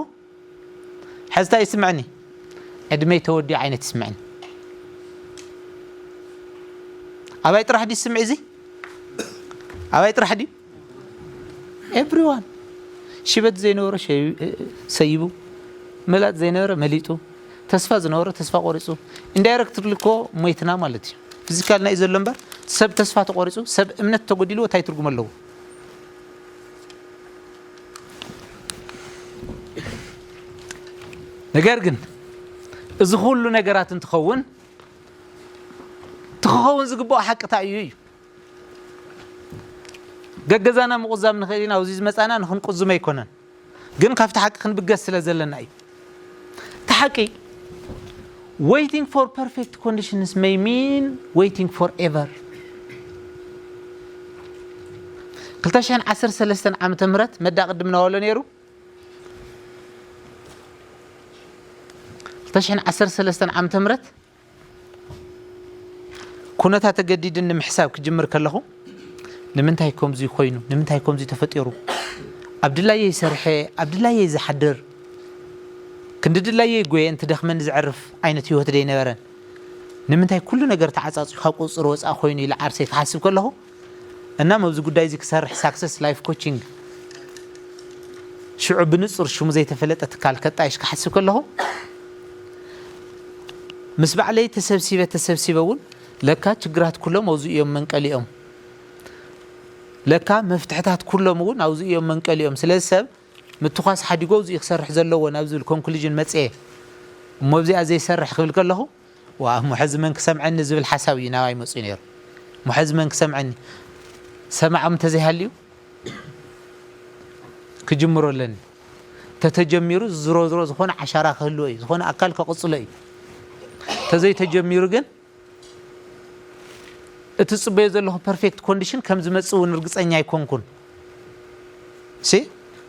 ሕዝታ ይስምዐኒ፣ ዕድመይ ተወዲኡ ዓይነት ይስምዐኒ። ኣባይ ጥራሕ ድዩ ዝስምዕ እዚ? ኣባይ ጥራሕ ድዩ? ኤቭሪዋን። ሽበት ዘይነበሮ ሸዩ- ሰይቡ፣ መላጥ ዘይነበረ መሊጡ፣ ተስፋ ዝነበሮ ተስፋ ቆሪፁ። ኢንዳይረክትሊ እኮ ሞይትና ማለት እዩ። ፊዚካልና እዩ ዘሎ እምበር ሰብ ተስፋ ተቆሪፁ፣ ሰብ እምነት ተጎዲልዎ እንታይ ትርጉም ኣለዎ? ነገር ግን እዚ ኩሉ ነገራት እንትኸውን እቲ ክኸውን ዝግባኦ ሓቅታ እዩ እዩ። ገገዛና ምቑዛም ንኽእል ኢና፣ ኣብዚ ዝመፃና ንክንቁዝም ኣይኮነን፣ ግን ካብቲ ሓቂ ክንብገስ ስለ ዘለና እዩ። እቲ ሓቂ Waiting for perfect conditions may mean waiting forever. ክልተ ሽሕን ዓሰርተ ሰለስተን ዓመተ ምህረት መዳ ቅድም ናበሎ ነይሩ። ክልተ ሽሕን ዓሰርተ ሰለስተን ዓመተ ምህረት ኩነታት ተገዲድን ንምሕሳብ ክጅምር ከለኹ፣ ንምንታይ ከምዚ ኮይኑ? ንምንታይ ከምዚ ተፈጢሩ? ኣብ ድላየይ ሰርሐ፣ ኣብ ድላየይ ዝሓድር፣ ክንዲ ድላየይ ጎየ እንትደኽመኒ ዘዕርፍ ዓይነት ህይወት ደይነበረን። ንምንታይ ኩሉ ነገር ተዓጻጺ ካብ ቁጽጽር ወጻኢ ኮይኑ ኢለ ዓርሰይ ክሓስብ ከለኹ፣ እና ኣብዚ ጉዳይ እዚ ክሰርሕ ሳክሰስ ላይፍ ኮቺንግ ሽዑ ብንጹር ሽሙ ዘይተፈለጠ ትካል ከጣይሽ ክሓስብ ከለኹ፣ ምስ ባዕለይ ተሰብሲበ ተሰብሲበ እውን ለካ ችግራት ኩሎም ኣብዚ እዮም መንቀሊኦም፣ ለካ መፍትሕታት ኩሎም እውን ኣብዚ እዮም መንቀሊኦም። ስለዚ ሰብ ምትኳስ ሓዲጎ ኣብዚ ክሰርሕ ዘለዎ ናብ ዝብል ኮንክሉዥን መጽየ። እሞ ኣብዚኣ ዘይሰርሕ ክብል ከለኹ፣ ዋ፣ እሞ ሕዚ መን ክሰምዐኒ ዝብል ሓሳብ እዩ ናባይ መጽኡ ነይሩ። እሞ ሕዚ መን ክሰምዐኒ? ሰማዖም እንተዘይሃልዩ ክጅምሮ ኣለኒ። ተተጀሚሩ ዝሮ ዝሮ ዝኾነ ዓሻራ ክህልዎ እዩ፣ ዝኾነ ኣካል ከቕጽሎ እዩ። ተዘይተጀሚሩ ግን እቲ ጽበዮ ዘለኹ ፐርፌክት ኮንዲሽን ከም ዝመጽእ እውን ርግጸኛ ኣይኮንኩን። ሲ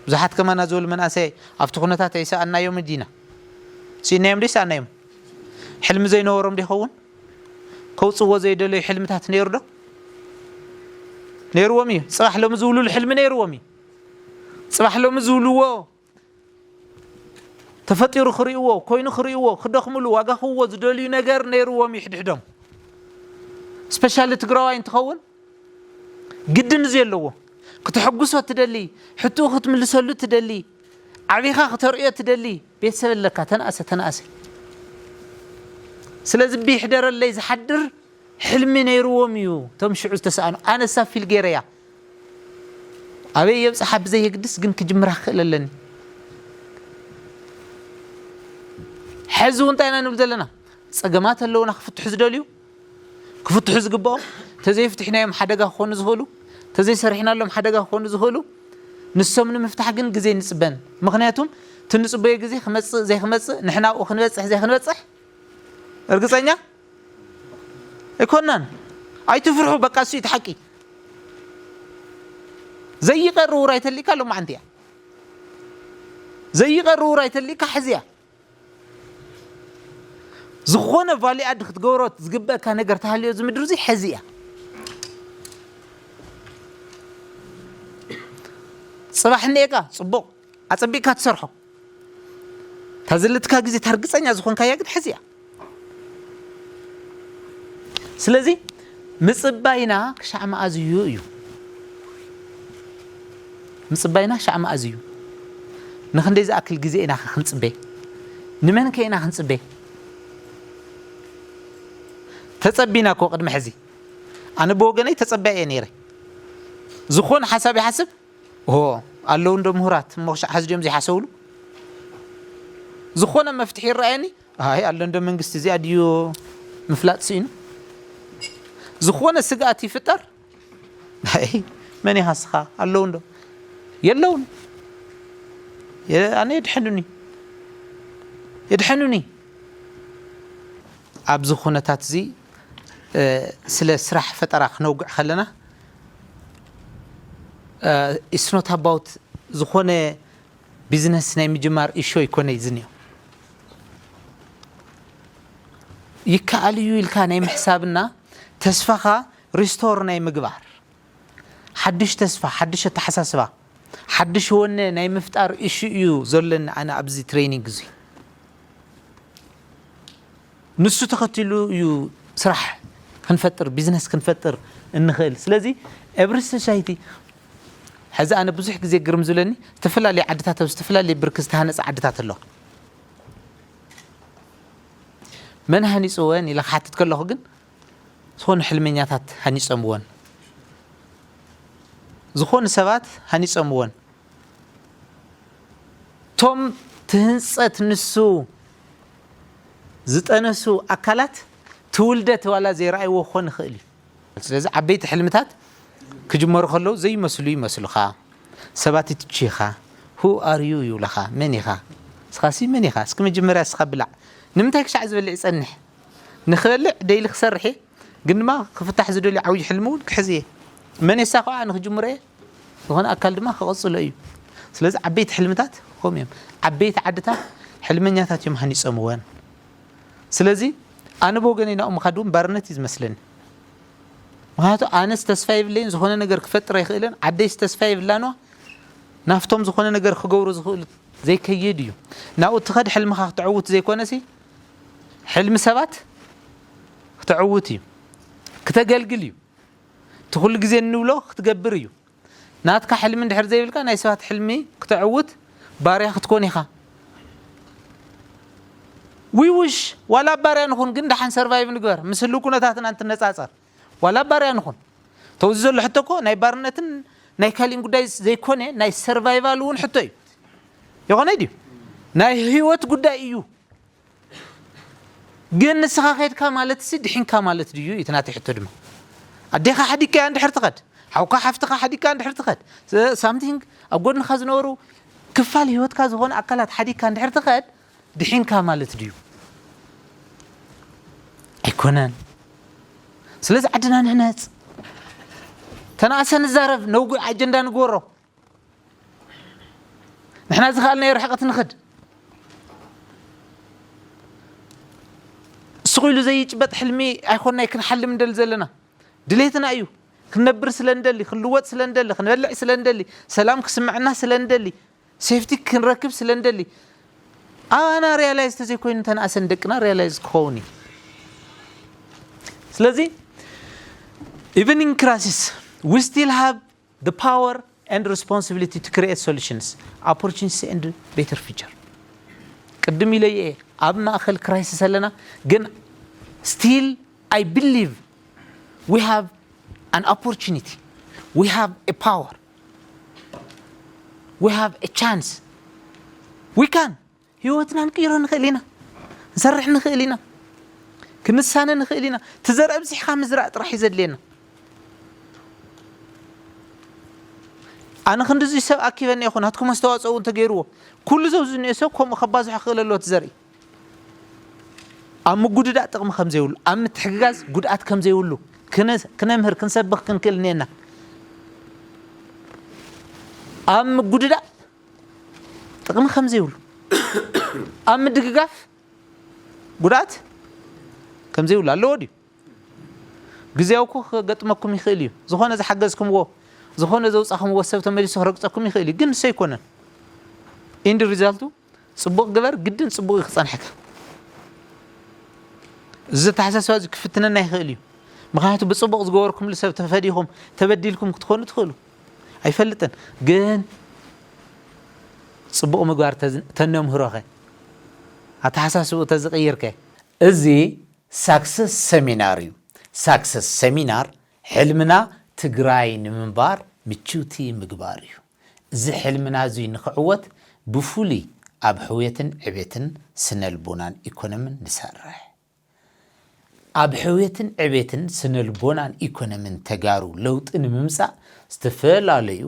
ብዙሓት ከማና ዝበሉ መናእሰይ ኣብቲ ኩነታት ኣይሰኣናዮም ዲና? ስኢናዮም ዶ ይሰኣናዮም? ሕልሚ ዘይነበሮም ዶ ይኸውን? ከውጽዎ ዘይደለዩ ሕልምታት ነይሩ ዶ? ነይርዎም እዩ። ጽባሕ ሎሚ ዝውልሉ ሕልሚ ነይርዎም እዩ። ጽባሕ ሎሚ ዝብልዎ ተፈጢሩ ክርእይዎ፣ ኮይኑ ክርእይዎ፣ ክደኽምሉ፣ ዋጋ ክህብዎ ዝደልዩ ነገር ነይርዎም እዩ ሕድሕዶም። ስፔሻሊ ትግራዋይ እንትኸውን ግድን እዚ ኣለዎ። ክተሐጉሶ ትደሊ፣ ሕትኡ ክትምልሰሉ ትደሊ፣ ዓቢኻ ክተርእዮ ትደሊ፣ ቤተሰብ ኣለካ፣ ተነኣሰ፣ ተነኣሰ። ስለዚ ብይሕደረለይ ዝሓድር ሕልሚ ነይርዎም እዩ፣ እቶም ሽዑ ዝተሰኣኑ። ኣነሳ ፊል ገይረያ። ኣበይ የብጽሓ ብዘየግድስ ግን ክጅምራ ክኽእል ኣለኒ። ሕዚ እውን እንታይ ኢና ንብል ዘለና? ጸገማት ኣለውና ክፍትሑ ዝደልዩ፣ ክፍትሑ ዝግብኦም፣ ተዘይፍትሒናዮም ሓደጋ ክኾኑ ዝኽእሉ፣ ተዘይሰሪሕናሎም ሓደጋ ክኾኑ ዝኽእሉ፣ ንሶም ንምፍታሕ ግን ግዜ ንጽበን። ምኽንያቱም እቲ ንጽበዮ ግዜ ክመጽእ ዘይክመጽእ፣ ንሕና ኣብኡ ክንበጽሕ ዘይክንበጽሕ እርግጸኛ ኣይኮናን። ኣይትፍርሑ፣ በቃ እሱ እቲ ሓቂ። ዘይቀሪ ውራይ ተሊካ ሎማዓንቲ እያ። ዘይቀሪ ውራይ ተሊካ ሕዚ እያ። ዝኾነ ቫልዩ ኣድ ክትገብሮ ዝግበእካ ነገር ተሃልዮ እዚ ምድሪ እዚ ሕዚ እያ። ጽባሕ እኒኤካ ጽቡቕ ኣጸቢቕካ ትሰርሖ። እታ ዘለትካ ግዜ እታ ርግጸኛ ዝኾንካያ ግን ሕዚ እያ። ስለዚ ምጽባይና ክሻዕ መኣዝዩ እዩ። ምጽባይና ክሻዕ መኣዝዩ። ንኽንደይ ዝኣክል ግዜ ኢና ክንጽበ? ንመን ከ ኢና ክንጽበ? ተጸቢና እኮ ቅድሚ ሕዚ። ኣነ ብወገነይ ተጸቢያ እየ ነይረ። ዝኾነ ሓሳብ ይሓስብ፣ ኦ፣ ኣለዉ እንዶ ምሁራት፣ እሞ ክሻዕ ሕዚ ድዮም ዘይሓሰብሉ? ዝኾነ መፍትሒ ይረኣየኒ? ኣይ፣ ኣሎ እንዶ መንግስቲ፣ እዚኣ ድዩ ምፍላጥ ስኢኑ? ዝኾነ ስግኣት ይፍጠር? ኣይ፣ መን ኢኻ እስኻ? ኣለዉ እንዶ? የለውን። የ-፣ ኣነ የድሐኑኒ። የድሐኑኒ። ኣብዚ ኩነታት እዚ፣ እ፣ ስለ ስራሕ ፈጠራ ክነውግዕ ከለና፣ እ፣ it's not about ዝኾነ ቢዝነስ ናይ ምጅማር ኢሹ ኣይኮነ እዩ ዝኒኦ። ይከኣል እዩ ኢልካ ናይ ምሕሳብና ተስፋኻ ሪስቶር ናይ ምግባር፣ ሓድሽ ተስፋ፣ ሓድሽ ኣተሓሳስባ፣ ሓድሽ ወነ ናይ ምፍጣር ኢሹ እዩ ዘሎኒ ኣነ ኣብዚ ትሬኒንግ እዚ። ንሱ ተኸቲሉ እዩ ስራሕ ክንፈጥር፣ ቢዝነስ ክንፈጥር እንኽእል። ስለዚ ኤቭሪ ሶሳይቲ፣ ሕዚ ኣነ ብዙሕ ግዜ ግርም ዝብለኒ፣ ዝተፈላለየ ዓድታት፣ ኣብ ዝተፈላለየ ብርኪ ዝተሃነፀ ዓድታት ኣሎ። መን ሃኒፅወን ኢለ ክሓትት ከለኹ ግን፣ ዝኾኑ ሕልመኛታት ሃኒፆምወን፣ ዝኾኑ ሰባት ሃኒፆምወን። እቶም ትህንፀት ንሱ ዝጠነሱ ኣካላት ትውልደት ዋላ ዘይረኣይዎ ክኾን ይኽእል እዩ። ስለዚ ዓበይቲ ሕልምታት ክጅመሩ ከለዉ ዘይመስሉ ይመስሉኻ። ሰባት ይትችኻ። Who are you ይብሉኻ። መን ኢኻ? እስኻሲ መን ኢኻ? እስኪ መጀመርያ እስኻ ብላዕ። ንምንታይ ክሻዕ ዝበልዕ ይጸንሕ? ንኽበልዕ ደይሊ ክሰርሕ እየ፣ ግን ድማ ክፍታሕ ዝደልዩ ዓብዪ ሕልሚ እውን ክሕዝ እየ። መኔሳ ከዓ ንክጅምሮ እየ፣ ዝኾነ ኣካል ድማ ክቐጽሎ እዩ። ስለዚ ዓበይቲ ሕልምታት ከምኡ እዮም። ዓበይቲ ዓድታት ሕልመኛታት እዮም ሃኒጾምወን። ስለዚ ኣነ ብወገነይ ናብኡ ምኻድ እውን ባርነት እዩ ዝመስለኒ። ምክንያቱ ኣነስ ተስፋ የብለይን፣ ዝኾነ ነገር ክፈጥር ኣይኽእልን፣ ዓደይስ ተስፋ የብላን፣ ናብቶም ዝኾነ ነገር ክገብሩ ዝኽእሉ ዘይከይድ እዩ። ናብኡ ትኸድ፣ ሕልምኻ ክተዕውት ዘይኮነሲ ሕልሚ ሰባት ክተዕውት እዩ፣ ክተገልግል እዩ። እቲ ኩሉ ግዜ እንብሎ ክትገብር እዩ። ናትካ ሕልሚ እንድሕር ዘይብልካ፣ ናይ ሰባት ሕልሚ ክተዕውት ባርያ ክትኮን ኢኻ። ዊውሽ ዋላ ባርያ ንኹን፣ ግን ደሓን ሰርቫይቭ ንግበር፣ ምስ ህልው ኩነታትና እንትነጻጸር። ዋላ ባርያ ንኹን፣ ተውዚ ዘሎ ሕቶ እኮ ናይ ባርነትን ናይ ካሊእን ጉዳይ ዘይኮነ፣ ናይ ሰርቫይቫል እውን ሕቶ እዩ። ይኾነ ድዩ? ናይ ህይወት ጉዳይ እዩ። ግን ንስኻ ከድካ ማለት ሲ ድሒንካ ማለት ድዩ? እቲ ናተይ ሕቶ ድማ፣ ኣዴኻ ሓዲግካያ እንድሕር ትኸድ፣ ሓውካ ሓፍትኻ ሓዲግካ እንድሕር ትኸድ፣ ሳምቲንግ ኣብ ጎድንኻ ዝነበሩ ክፋል ህይወትካ ዝኾነ ኣካላት ሓዲግካ እንድሕር ትኸድ፣ ድሒንካ ማለት ድዩ? ኣይኮነን። ስለዚ ዓድና ንህነጽ፣ ተናእሰ ንዛረብ፣ ነውጉ ኣጀንዳ ንግበሮ። ንሕና ዝኸኣልናዮ ርሕቀት ንኸድ። ስቕ ኢሉ ዘይጭበጥ ሕልሚ ኣይኮንናይ ክንሓልም እንደሊ ዘለና። ድሌትና እዩ። ክንነብር ስለ እንደሊ፣ ክንልወጥ ስለ እንደሊ፣ ክንበልዕ ስለ እንደሊ፣ ሰላም ክስምዐና ስለ እንደሊ፣ ሴፍቲ ክንረክብ ስለ እንደሊ። ኣባና ሪያላይዝ ተዘይኮይኑ፣ ተናእሰን ደቅና ሪያላይዝ ክኸውን እዩ። ስለዚ even in crisis, we still have the power and responsibility to create solutions, opportunities and better future. ቅድም ኢለ እየ ኣብ ማእኸል ክራይሲስ ኣለና፣ ግን still I believe we have an opportunity, we have a power, we have a chance, we can. ህይወትና ንቅይሮ ንኽእል ኢና፣ ንሰርሕ ንኽእል ኢና፣ ክንሳነ ንኽእል ኢና። እቲ ዘርኢ ኣብዚሕኻ ምዝራእ ጥራሕ እዩ ዘድልየና። ኣነ ክንድዚ ሰብ ኣኪበ እኒአኹ፣ ናትኩም ኣስተዋፅኦ እውን ተገይርዎ። ኩሉ ዘው ዝኒኦ ሰብ ከምኡ ከባዝሖ ክኽእል ኣለዎ እቲ ዘርኢ። ኣብ ምጉድዳእ ጥቕሚ ከም ዘይብሉ፣ ኣብ ምትሕግጋዝ ጉድኣት ከም ዘይብሉ ክነ-፣ ክነምህር፣ ክንሰብኽ ክንክእል እኒአና። ኣብ ምጉድዳእ ጥቕሚ ከም ዘይብሉ፣ ኣብ ምድግጋፍ ጉድኣት ከም ዘይብሉ ኣለዎ ድዩ? ግዜያዊ እኮ ክገጥመኩም ይኽእል እዩ። ዝኾነ ዝሓገዝኩምዎ፣ ዝኾነ ዘውጻኹምዎ ሰብ ተመሊሱ ክረግጸኩም ይኽእል እዩ። ግን ንሱ ኣይኮነን። ኢንድ ሪዛልቱ ጽቡቕ ግበር፣ ግድን ጽቡቕ እዩ ክጸንሐካ። እዚ ኣተሓሳስባ እዚ ክፍትነና ይኽእል እዩ። ምኽንያቱ ብጽቡቕ ዝገበርኩምሉ ሰብ ተፈዲኹም፣ ተበዲልኩም ክትኾኑ ትኽእሉ። ኣይፈልጥን። ግን ጽቡቕ ምግባር ተዝ-፣ ተነምህሮኸ፣ ኣተሓሳስብኡ ተዝቕይርከ? እዚ ሳክሰስ ሰሚናር እዩ። ሳክሰስ ሰሚናር ሕልምና ትግራይ ንምንባር ምችውቲ ምግባር እዩ። እዚ ሕልምና እዚ ንኽዕወት ብፍሉይ ኣብ ሕውየትን ዕቤትን ስነልቦናን ኢኮኖምን ንሰርሕ። ኣብ ሕውየትን ዕቤትን ስነልቦናን ኢኮኖምን ተጋሩ ለውጢ ንምምጻእ ዝተፈላለዩ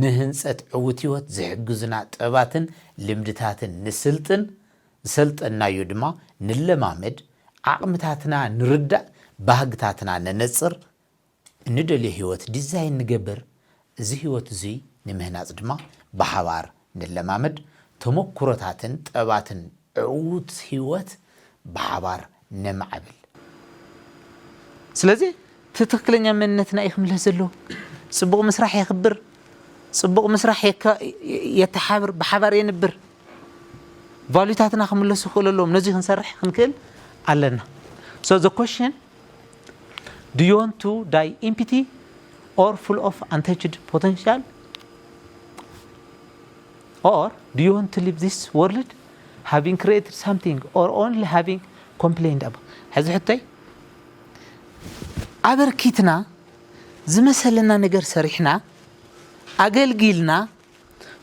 ንህንጸት ዕዉት ህይወት ዝሕግዙና ጥበባትን ልምድታትን ንስልጥን፣ ዝሰልጠናዮ ድማ ንለማመድ፣ ዓቕምታትና ንርዳእ፣ ባህግታትና ነነጽር፣ እንደልዮ ህይወት ዲዛይን ንገብር። እዚ ህይወት እዙይ ንምህናጽ ድማ ብሓባር ንለማመድ፣ ተመኩሮታትን ጥበባትን ዕዉት ህይወት ብሓባር ነማዕብል። ስለዚ እቲ ትኽክለኛ መንነትና እዩ ክምለስ ዘለዎ። ጽቡቕ ምስራሕ የኽብር፣ ጽቡቕ ምስራሕ የካ-፣ የተሓብር፣ ብሓባር የንብር። ቫሉታትና ክምለሱ ክኽእሉ ኣለዎም። ነዚ ክንሰርሕ ክንክእል ኣለና። So the question, do you want to die empty or full of untouched potential? Or do you want to leave this world having created something or only having complained about? ሕዚ ሕቶይ፣ ኣበርኪትና ዝመሰለና ነገር ሰሪሕና፣ ኣገልጊልና፣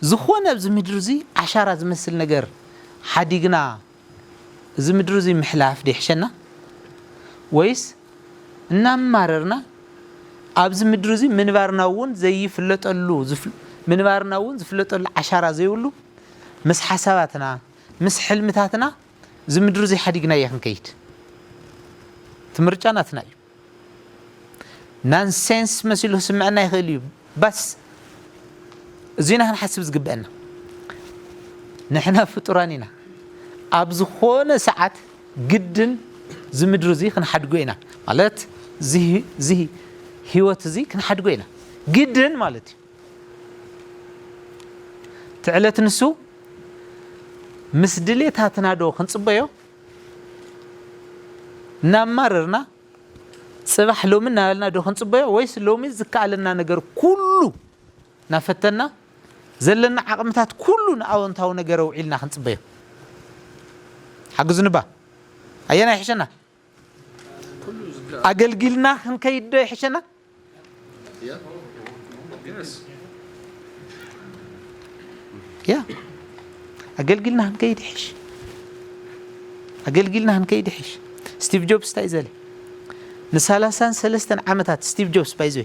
ዝኾነ ኣብዚ ምድሪ እዚ ዓሻራ ዝመስል ነገር ሓዲግና እዚ ምድሪ እዚ ምሕላፍ ዶ ይሕሸና? ወይስ እናማረርና ኣብዚ ምድሪ እዚ ምንባርና እውን ዘይፍለጠሉ ዝፍ-፣ ምንባርና እውን ዝፍለጠሉ ዓሻራ ዘይብሉ ምስ ሓሳባትና ምስ ሕልምታትና እዚ ምድሪ እዚ ሓዲግናዮ ክንከይድ እቲ ምርጫ ናትና እዩ። ናንሴንስ መሲሉ ክስምዐና ይኽእል እዩ። ባስ እዚና ክንሓስብ ዝግበአና። ንሕና ፍጡራን ኢና። ኣብ ዝኾነ ሰዓት ግድን እዚ ምድሪ እዚ ክንሓድጎ ኢና። ማለት እዚ እዚ ህይወት እዚ ክንሓድጎ ኢና። ግድን ማለት እዩ። እቲ ዕለት ንሱ ምስ ድሌታትና ዶ ክንጽበዮ እናማረርና ጽባሕ ሎሚ እናበልና ዶ ክንጽበዮ፣ ወይስ ሎሚ ዝከኣለና ነገር ኩሉ እናፈተና ዘለና ዓቕምታት ኩሉ ንኣወንታዊ ነገር ኣውዒልና ክንጽበዮ? ሓግዙኒ ባ። ኣየናይ ይሕሸና? ኣገልጊልና ክንከይድ ዶ ይሕሸና? ያ ኣገልጊልና ክንከይድ ይሕሽ። ኣገልጊልና ክንከይድ ይሕሽ። ስቲቭ ጆብስ እንታይ እዩ ዘለ? ንሳላሳን ሰለስተን ዓመታት፣ ስቲቭ ጆብስ ባይዘ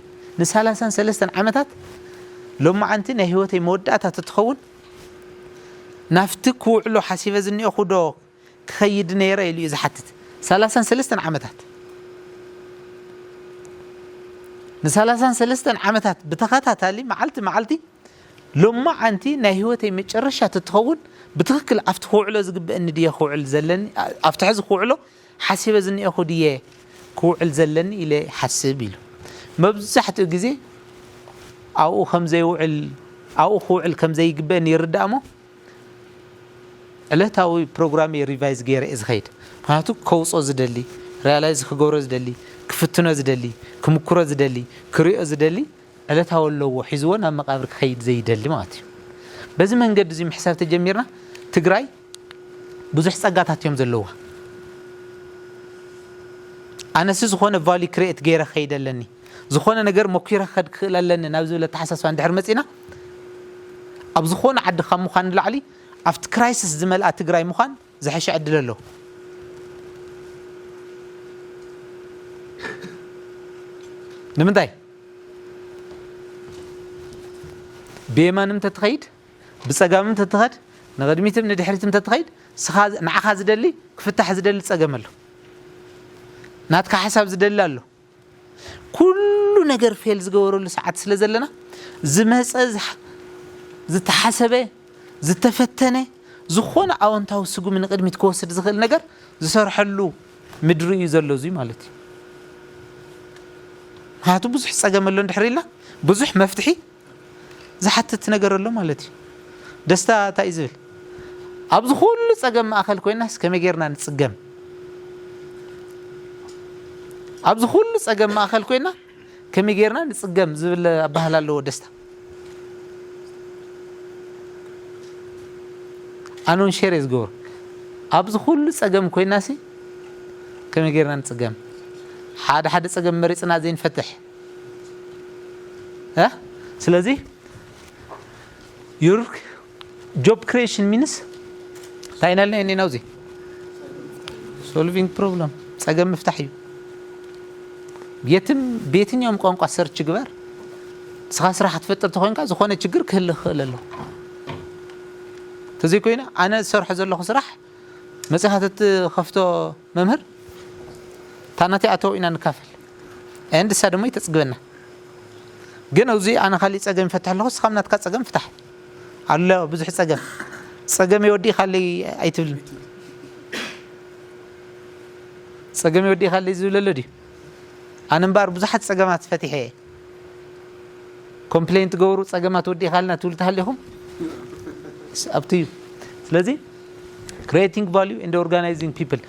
ንሳላሳን ሰለስተን ዓመታት፣ ሎማዓንቲ ናይ ህይወተይ መወዳእታ ተትኸውን፣ ናብቲ ክውዕሎ ሓሲበ ዝኒኦኹ ዶ ክኸይድ ነይረ ኢሉ እዩ ዝሓትት። ሳላሳን ሰለስተን ዓመታት፣ ንሳላሳን ሰለስተን ዓመታት ብተኸታታሊ መዓልቲ መዓልቲ፣ ሎማዓንቲ ናይ ህይወተይ መጨረሻ ተትኸውን፣ ብትኽክል ኣብቲ ክውዕሎ ዝግበአኒ ድየ ክውዕል ዘለኒ? ኣብቲ ሕዚ ክውዕሎ ሓሲበ ዝኒኦኹ ድየ ክውዕል ዘለኒ ኢለ ሓስብ ኢሉ። መብዛሕትኡ ግዜ ኣብኡ ከም ዘይውዕል፣ ኣብኡ ክውዕል ከም ዘይግበአኒ ይርዳእ እሞ፣ ዕለታዊ ፕሮግራም እየ ሪቫይዝ ገይረ እየ ዝኸይድ። ምክንያቱ ከውፅኦ ዝደሊ፣ ሪያላይዝ ክገብሮ ዝደሊ፣ ክፍትኖ ዝደሊ፣ ክምክሮ ዝደሊ፣ ክሪኦ ዝደሊ ዕለታዊ ኣለዎ ሒዝዎ ናብ መቃብር ክኸይድ ዘይደሊ ማለት እዩ። በዚ መንገዲ እዚ ምሕሳብ ተጀሚርና፣ ትግራይ ብዙሕ ጸጋታት እዮም ዘለዋ። ኣነሲ ዝኾነ ቫልዩ ክሪኤት ገይረ ክኸይድ ኣለኒ፣ ዝኾነ ነገር መኪረ ክኸድ ክኽእል ኣለኒ ናብ ዝብል ኣተሓሳስባ እንድሕር መጺና፣ ኣብ ዝኾነ ዓዲ ካብ ምዃን ንላዕሊ ኣብቲ ክራይሲስ ዝመልኣ ትግራይ ምዃን ዝሐሸ ዕድል ኣሎ። ንምንታይ? ብየማን እንተትኸይድ፣ ብጸጋም እንተትኸድ፣ ንቕድሚትም ንድሕሪትም እንተትኸይድ፣ ስኻ፣ ንዓኻ ዝደሊ፣ ክፍታሕ ዝደሊ ጸገም ኣሎ። ናትካ ሓሳብ ዝደሊ ኣሎ። ኩሉ ነገር ፌል ዝገበረሉ ሰዓት ስለ ዘለና፣ ዝመጸ፣ ዝሓ-፣ ዝተሓሰበ፣ ዝተፈተነ፣ ዝኾነ ኣወንታዊ ስጉሚ ንቕድሚት ክወስድ ዝኽእል ነገር ዝሰርሐሉ ምድሪ እዩ ዘሎ እዙይ ማለት እዩ። ምክንያቱ ብዙሕ ጸገም ኣሎ እንድሕር ኢልና፣ ብዙሕ መፍትሒ ዝሓትት ነገር ኣሎ ማለት እዩ። ደስታ እንታይ እዩ ዝብል? ኣብዚ ኩሉ ጸገም ማእኸል ኮይናስ ከመይ ጌርና ንጽገም? ኣብዚ ኩሉ ጸገም ማእኸል ኮይና ከመይ ጌርና ንጽገም ዝብል ኣባህላ ኣለዎ ደስታ። ኣነ እውን ሼር እየ ዝገብሮ። ኣብዚ ኩሉ ጸገም ኮይናሲ ከመይ ጌርና ንጽገም? ሓደ ሓደ ጸገም መሪጽና ዘይንፈትሕ። እ? ስለዚ your job creation means እንታይ ኢና ኢልና እኒና ኣብዚ? ሶልቪንግ ፕሮብለም፣ ጸገም ምፍታሕ እዩ። የትም፣ በየትኛውም ቋንቋ ሰርች ግበር፣ ንስኻ ስራሕ ክትፈጥር ተኾይንካ ዝኾነ ችግር ክህልኽ ይኽእል ኣሎ። እንተዘይኮይኑ ኣነ ዝሰርሖ ዘለኹ ስራሕ መጺኻ ተትኸፍቶ መምህር፣ እታ ናተይ ኣተው ኢና ንካፈል። ኤንድ እሳ ደሞ ይተጽግበና። ግን ኣብዚ ኣነ ካሊእ ጸገም ይፈትሕ ኣለኹ፣ እስኻ ናትካ ጸገም ፍታሕ። ኣሎ ብዙሕ ጸገም። ጸገም የወዲእካለይ ኣይትብልን። ጸገም የወዲእካለይ ዝብል ኣሎ ድዩ? ኣነ እምበኣር ብዙሓት ጸገማት ፈቲሐ እየ። ኮምፕሌን ትገብሩ፣ ጸገማት ወዲእካልና ትብሉ ተሃሊኹም? ኣብቲ እዩ። ስለዚ creating value and organizing people፣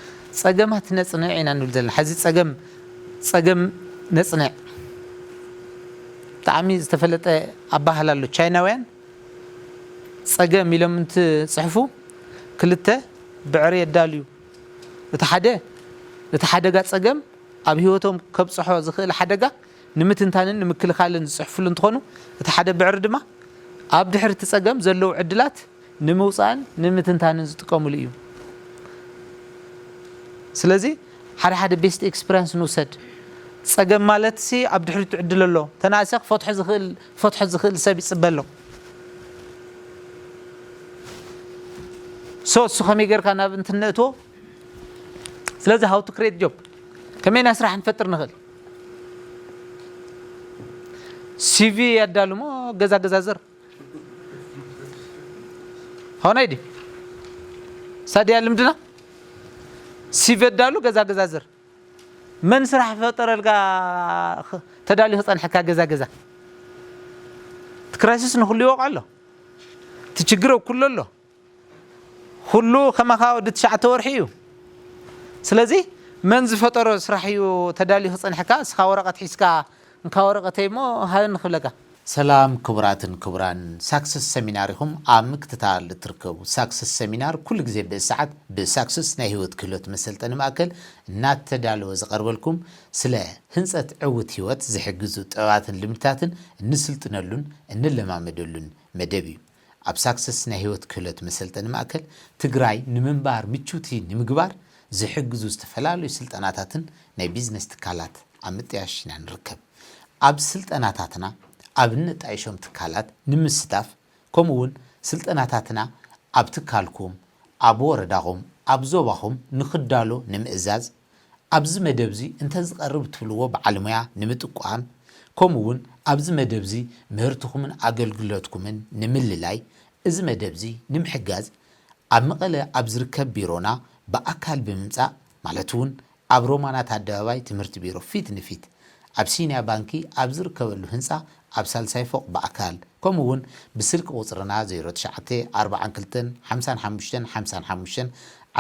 ጸገማት ነጽንዕ ኢና ንብል ዘለና። ሕዚ ጸገም፣ ጸገም ነጽንዕ። ብጣዕሚ ዝተፈለጠ ኣባህላ ኣሎ። ቻይናውያን ጸገም ኢሎም እንትጽሕፉ ክልተ ብዕሪ የዳልዩ። እቲ ሓደ፣ እቲ ሓደጋ ጸገም ኣብ ህይወቶም ከብጽሖ ዝኽእል ሓደጋ ንምትንታንን ንምክልኻልን ዝጽሕፍሉ እንትኾኑ፣ እቲ ሓደ ብዕሪ ድማ ኣብ ድሕሪ እቲ ጸገም ዘለዉ ዕድላት ንምውጻእን ንምትንታንን ዝጥቀሙሉ እዩ። ስለዚ ሓደ ሓደ ቤስት ኤክስፐሪንስ ንውሰድ። ጸገም ማለት ሲ ኣብ ድሕሪቱ ዕድል ኣሎ። ተናእሰ ክፈትሖ ዝኽእል፣ ክፈትሖ ዝኽእል ሰብ ይጽበ ኣሎ። ሶ እሱ ከመይ ጌርካ ናብ እንትን ነእትዎ? ስለዚ how to create job፣ ከመይ ኢና ስራሕ ንፈጥር ንኽእል? ሲቪ የዳሉ እሞ ገዛ ገዛ ዝር ሆነ ይዲ ሳድያ ልምድና ሲቪ የዳሉ ገዛ ገዛ ዝር መን ስራሕ ፈጠረልካ? ተዳልዩ ክፀንሐካ ገዛ ገዛ። እቲ ክራይሲስ ንኩሉ ይወቕዖ ኣሎ። እቲ ችግር ኣብ ኩሉ ኣሎ። ኩሉ ከማኻ ወዲ ትሽዓተ ወርሒ እዩ። ስለዚ መን ዝፈጠሮ ስራሕ እዩ ተዳልዩ ክፀንሐካ? እስኻ ወረቐት ሒዝካ እንካ ወረቐተይ እሞ ሃበኒ ክብለካ። ሰላም ክቡራትን ክቡራን፣ ሳክሰስ ሰሚናር ኢኹም ኣብ ምክትታል እትርከቡ። ሳክሰስ ሰሚናር ኩሉ ግዜ ብእሰዓት ብሳክሰስ ናይ ህይወት ክህሎት መሰልጠኒ ማእከል እናተዳለወ ዝቐርበልኩም፣ ስለ ህንጸት ዕውት ህይወት ዝሕግዙ ጥበባትን ልምድታትን እንስልጥነሉን እንለማመደሉን መደብ እዩ። ኣብ ሳክሰስ ናይ ህይወት ክህሎት መሰልጠኒ ማእከል፣ ትግራይ ንምንባር ምችውቲ ንምግባር ዝሕግዙ ዝተፈላለዩ ስልጠናታትን ናይ ቢዝነስ ትካላት ኣብ ምጥያሽ ኢና ንርከብ። ኣብ ስልጠናታትና ኣብ እንጣይሾም ትካላት ንምስታፍ፣ ከምኡ እውን ስልጠናታትና ኣብ ትካልኩም፣ ኣብ ወረዳኹም፣ ኣብ ዞባኹም ንኽዳሎ ንምእዛዝ፣ ኣብዚ መደብ እዚ እንተዝቐርብ ትብልዎ በዓል ሞያ ንምጥቋም፣ ከምኡ እውን ኣብዚ መደብ እዚ ምህርትኹምን ኣገልግሎትኩምን ንምልላይ፣ እዚ መደብ እዚ ንምሕጋዝ፣ ኣብ መቐለ ኣብ ዝርከብ ቢሮና ብኣካል ብምምጻእ፣ ማለት እውን ኣብ ሮማናት ኣደባባይ ትምህርቲ ቢሮ ፊት ንፊት፣ ኣብ ሲንያ ባንኪ ኣብ ዝርከበሉ ህንጻ ኣብ ሳልሳይ ፎቕ ብኣካል፣ ከምኡ እውን ብስልኪ ቁጽርና ዜሮ ትሽዓተ ኣርባዓን ክልተን ሓምሳን ሓሙሽተን ሓምሳን ሓሙሽተን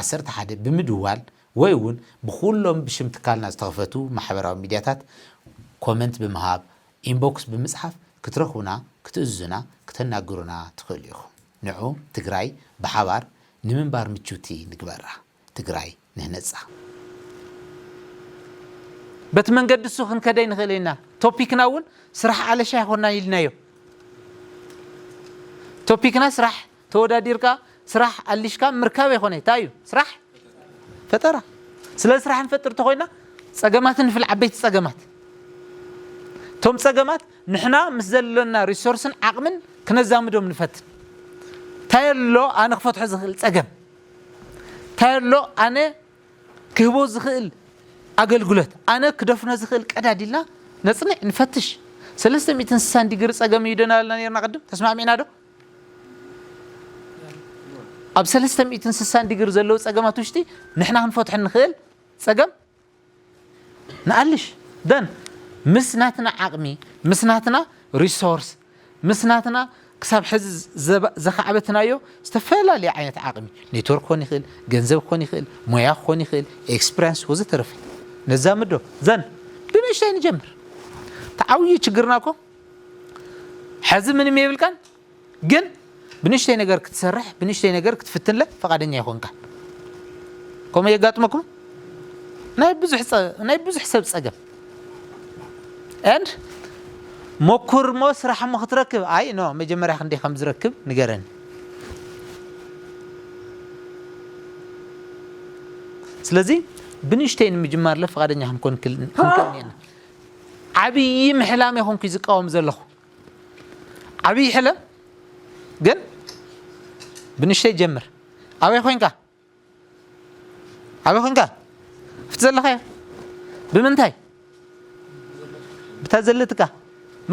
ዓሰርተ ሓደ ብምድዋል፣ ወይ እውን ብኹሎም ብሽም ትካልና ዝተኸፈቱ ማሕበራዊ ሚድያታት ኮመንት ብምሃብ፣ ኢንቦክስ ብምጽሓፍ ክትረኽቡና፣ ክትእዝዙና፣ ክተናግሩና ትኽእሉ ኢኹም። ንዑ ትግራይ ብሓባር ንምንባር ምችውቲ ንግበራ። ትግራይ ንህነጻ። በቲ መንገዲ እሱ ክንከደ ንኽእል ኢና። ቶፒክና እውን ስራሕ ኣለሻ ኣይኮናን ኢልናዮ። ቶፒክና ስራሕ ተወዳዲርካ፣ ስራሕ ኣሊሽካ ምርካብ ኣይኮነ። እንታይ እዩ ስራሕ? ፈጠራ። ስለ ስራሕ ንፈጥር ተኾይና ጸገማት ንፍል፣ ዓበይቲ ጸገማት። እቶም ጸገማት ንሕና ምስ ዘለና ሪሶርስን ዓቕምን ክነዛምዶም ንፈትን። እንታይ ኣሎ ኣነ ክፈትሖ ዝኽእል ጸገም? እንታይ ኣሎ ኣነ ክህቦ ዝኽእል ኣገልግሎት፣ ኣነ ክደፍኖ ዝኽእል ቀዳድ ኢልና ነጽንዕ፣ ንፈትሽ። ሰለስተ ሚእትን ስሳን ዲግሪ ጸገም እዩ ደና ኣለና ነርና ቅድም፣ ተስማዕሚዕና ዶ? ኣብ ሰለስተ ሚእትን ስሳን ዲግሪ ዘለዉ ጸገማት ውሽጢ ንሕና ክንፈትሖ ንኽእል ጸገም ንኣልሽ። ደን ምስ ናትና ዓቕሚ፣ ምስ ናትና ሪሶርስ፣ ምስ ናትና ክሳብ ሕዚ ዘባ-፣ ዘኻዕበትናዮ ዝተፈላለየ ዓይነት ዓቕሚ፣ ኔትወርክ ክኾን ይኽእል፣ ገንዘብ ክኾን ይኽእል፣ ሞያ ክኾን ይኽእል፣ ኤክስፒሪንስ ወዘተረፈ ነዛምዶ። ዘን ብንእሽተይ ንጀምር። እቲ ዓብዪ ችግርና እኮ ሕዚ ምንም የብልካን፣ ግን ብንእሽተይ ነገር ክትሰርሕ፣ ብንእሽተይ ነገር ክትፍትንለ ፈቓደኛ ይኾንካ። ከምኡ የጋጥመኩም? ናይ ብዙሕ ጸ-፣ ናይ ብዙሕ ሰብ ጸገም። And ሞኩር እሞ ስራሕ እሞ ክትረክብ፣ ኣይ ኖ፣ መጀመርያ ክንደይ ከም ዝረክብ ንገረኒ። ስለዚ ብንእሽተይ ንምጅማርለ ፈቓደኛ ክንኮን ክል-፣ ክንክእል እኒአና። ዓብዪ ምሕላም ይኹንኩ ዝቃወም ዘለኹ። ዓብዪ ሕለም ግን ብንእሽተይ ጀምር። ኣበይ ኮንካ? ኣበይ ኮንካ? ኣብቲ ዘለኻዮ? ብምንታይ? ብታ ዘለትካ?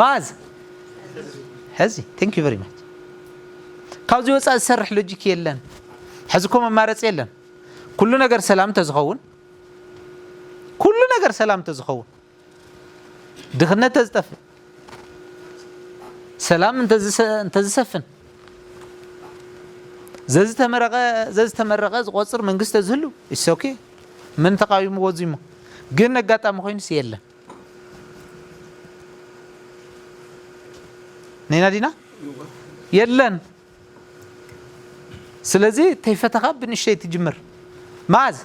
መኣዝ? ሕዚ። Thank you very much። ካብዚ ወፃእ ዝሰርሕ ሎጂክ የለን። ሕዚ እኮ መማረፂ የለን። ኩሉ ነገር ሰላም እንተዝኸውን፣ ኩሉ ነገር ሰላም እንተዝኸውን፣ ድኽነት እንተዝጠፍእ፣ ሰላም እንተዝሰ-፣ እንተዝሰፍን፣ ዘዝተመረቐ፣ ዘዝተመረቐ ዝቆጽር መንግስቲ ተዝህሉ፣ it's okay። መን ተቃዊምዎ እዚሞ? ግን ኣጋጣሚ ኮይኑስ የለን። ነይና ዲና? የለን። ስለዚ ተይፈተኻ ብንእሽተይ ትጅምር። መኣዝ?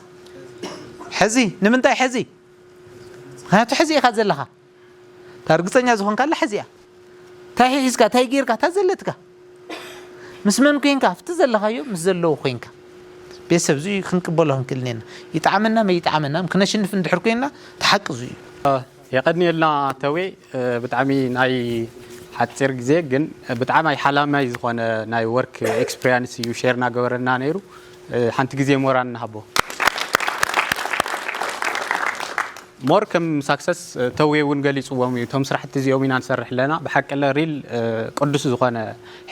ሕዚ። ንምንታይ ሕዚ? ምኽንያቱ ሕዚ ኢኻ ዘለኻ። እታ ርግጸኛ ዝኾንካላ ሕዚ እያ። እንታይ ሒዝካ፣ እንታይ ጌርካ፣ እታ ዘለትካ። ምስ መን ኮንካ፣ ኣብቲ ዘለኻዮ፣ ምስ ዘለዉ ኮንካ። ቤተሰብ፣ እዙይ ክንቅበሎ ክንክእል እኒአና። ይጥዓመና መይጥዓመና፣ ክነሽንፍ እንድሕር ኮይንና፣ እቲ ሓቂ እዙይ እዩ። የቐንየልና ተዌ፣ ብጣዕሚ ናይ ሓፂር ግዜ ግን ብጣዕሚ ሓላማይ ዝኾነ ናይ ወርክ ኤክስፒሪያንስ እዩ ሼር እናገበረና ነይሩ። ሓንቲ ግዜ ሞራል ንሃቦ። ሞር ከም ሳክሰስ ተውየ እውን ገሊፅዎም እዩ። እቶም ስራሕቲ እዚኦም ኢና ንሰርሕ ኣለና። ብሓቂ ለ ሪል ቅዱስ ዝኾነ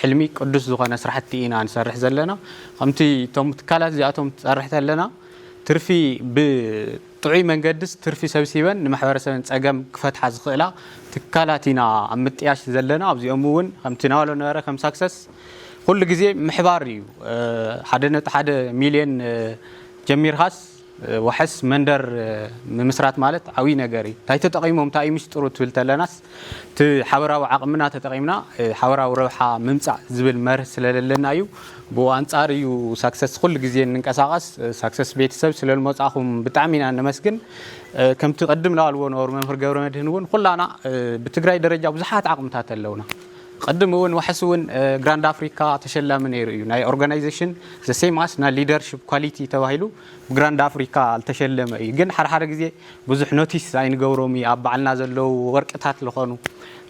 ሕልሚ፣ ቅዱስ ዝኾነ ስራሕቲ ኢና ንሰርሕ ዘለና። ከምቲ እቶም ትካላት እዚኣቶም ትሰርሕ ኣለና ትርፊ ብጥዑይ መንገድስ ትርፊ ሰብሲበን ንማሕበረሰብን ፀገም ክፈትሓ ዝኽእላ ትካላት ኢና ኣብ ምጥያሽ ዘለና። ኣብዚኦም እውን ከምቲ ናበሎ ነበረ ከም ሳክሰስ ኩሉ ግዜ ምሕባር እዩ። ሓደ ነጥቢ ሓደ ሚልዮን ጀሚርካስ ዋሕስ መንደር ምምስራት ማለት ዓብዪ ነገር እዩ። እንታይ ተጠቒሞም እንታይ እዩ ምስጢሩ ትብል ተለናስ እቲ ሓበራዊ ዓቕምና ተጠቒምና ሓበራዊ ረብሓ ምምፃእ ዝብል መርህ ስለለለና እዩ። ብኡ ኣንፃር እዩ ሳክሰስ ኩሉ ግዜ እንንቀሳቐስ። ሳክሰስ ቤተሰብ ስለልመፃኹም ብጣዕሚ ኢና ነመስግን። ከምቲ ቅድም ላልዎ ነበሩ መምህር ገብረ መድህን እውን ኩላና ብትግራይ ደረጃ ብዙሓት ዓቕምታት ኣለውና። ቅድም እውን ዋሕስ እውን ግራንድ ኣፍሪካ ተሸላሚ ነይሩ እዩ። ናይ ኦርጋናይዜሽን ዘ ሴም ኣስ ናይ ሊደርሽፕ ኳሊቲ ተባሂሉ ብግራንድ ኣፍሪካ ዝተሸለመ እዩ። ግን ሓደ ሓደ ግዜ ብዙሕ ኖቲስ ኣይንገብሮም እዩ። ኣብ ባዕልና ዘለዉ ወርቅታት ዝኾኑ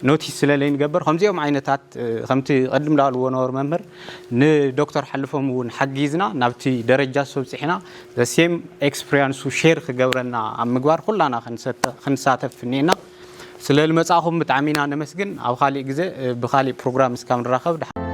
ኖቲስ ስለ ለይንገብር ከምዚኦም ዓይነታት ከምቲ ቅድም ላልዎ ነበሩ መምህር ንዶክተር ሓልፎም እውን ሓጊዝና ናብቲ ደረጃ ሰብፅሕና ዘ ሴም ኤክስፕሪያንሱ ሼር ክገብረና ኣብ ምግባር ኩላና ክንሳተፍ እኒኤና። ስለ ልመጻእኹም ብጣዕሚ ኢና ነመስግን። ኣብ ካሊእ ግዜ ብካሊእ ፕሮግራም እስካብ ንራኸብ ደሓን።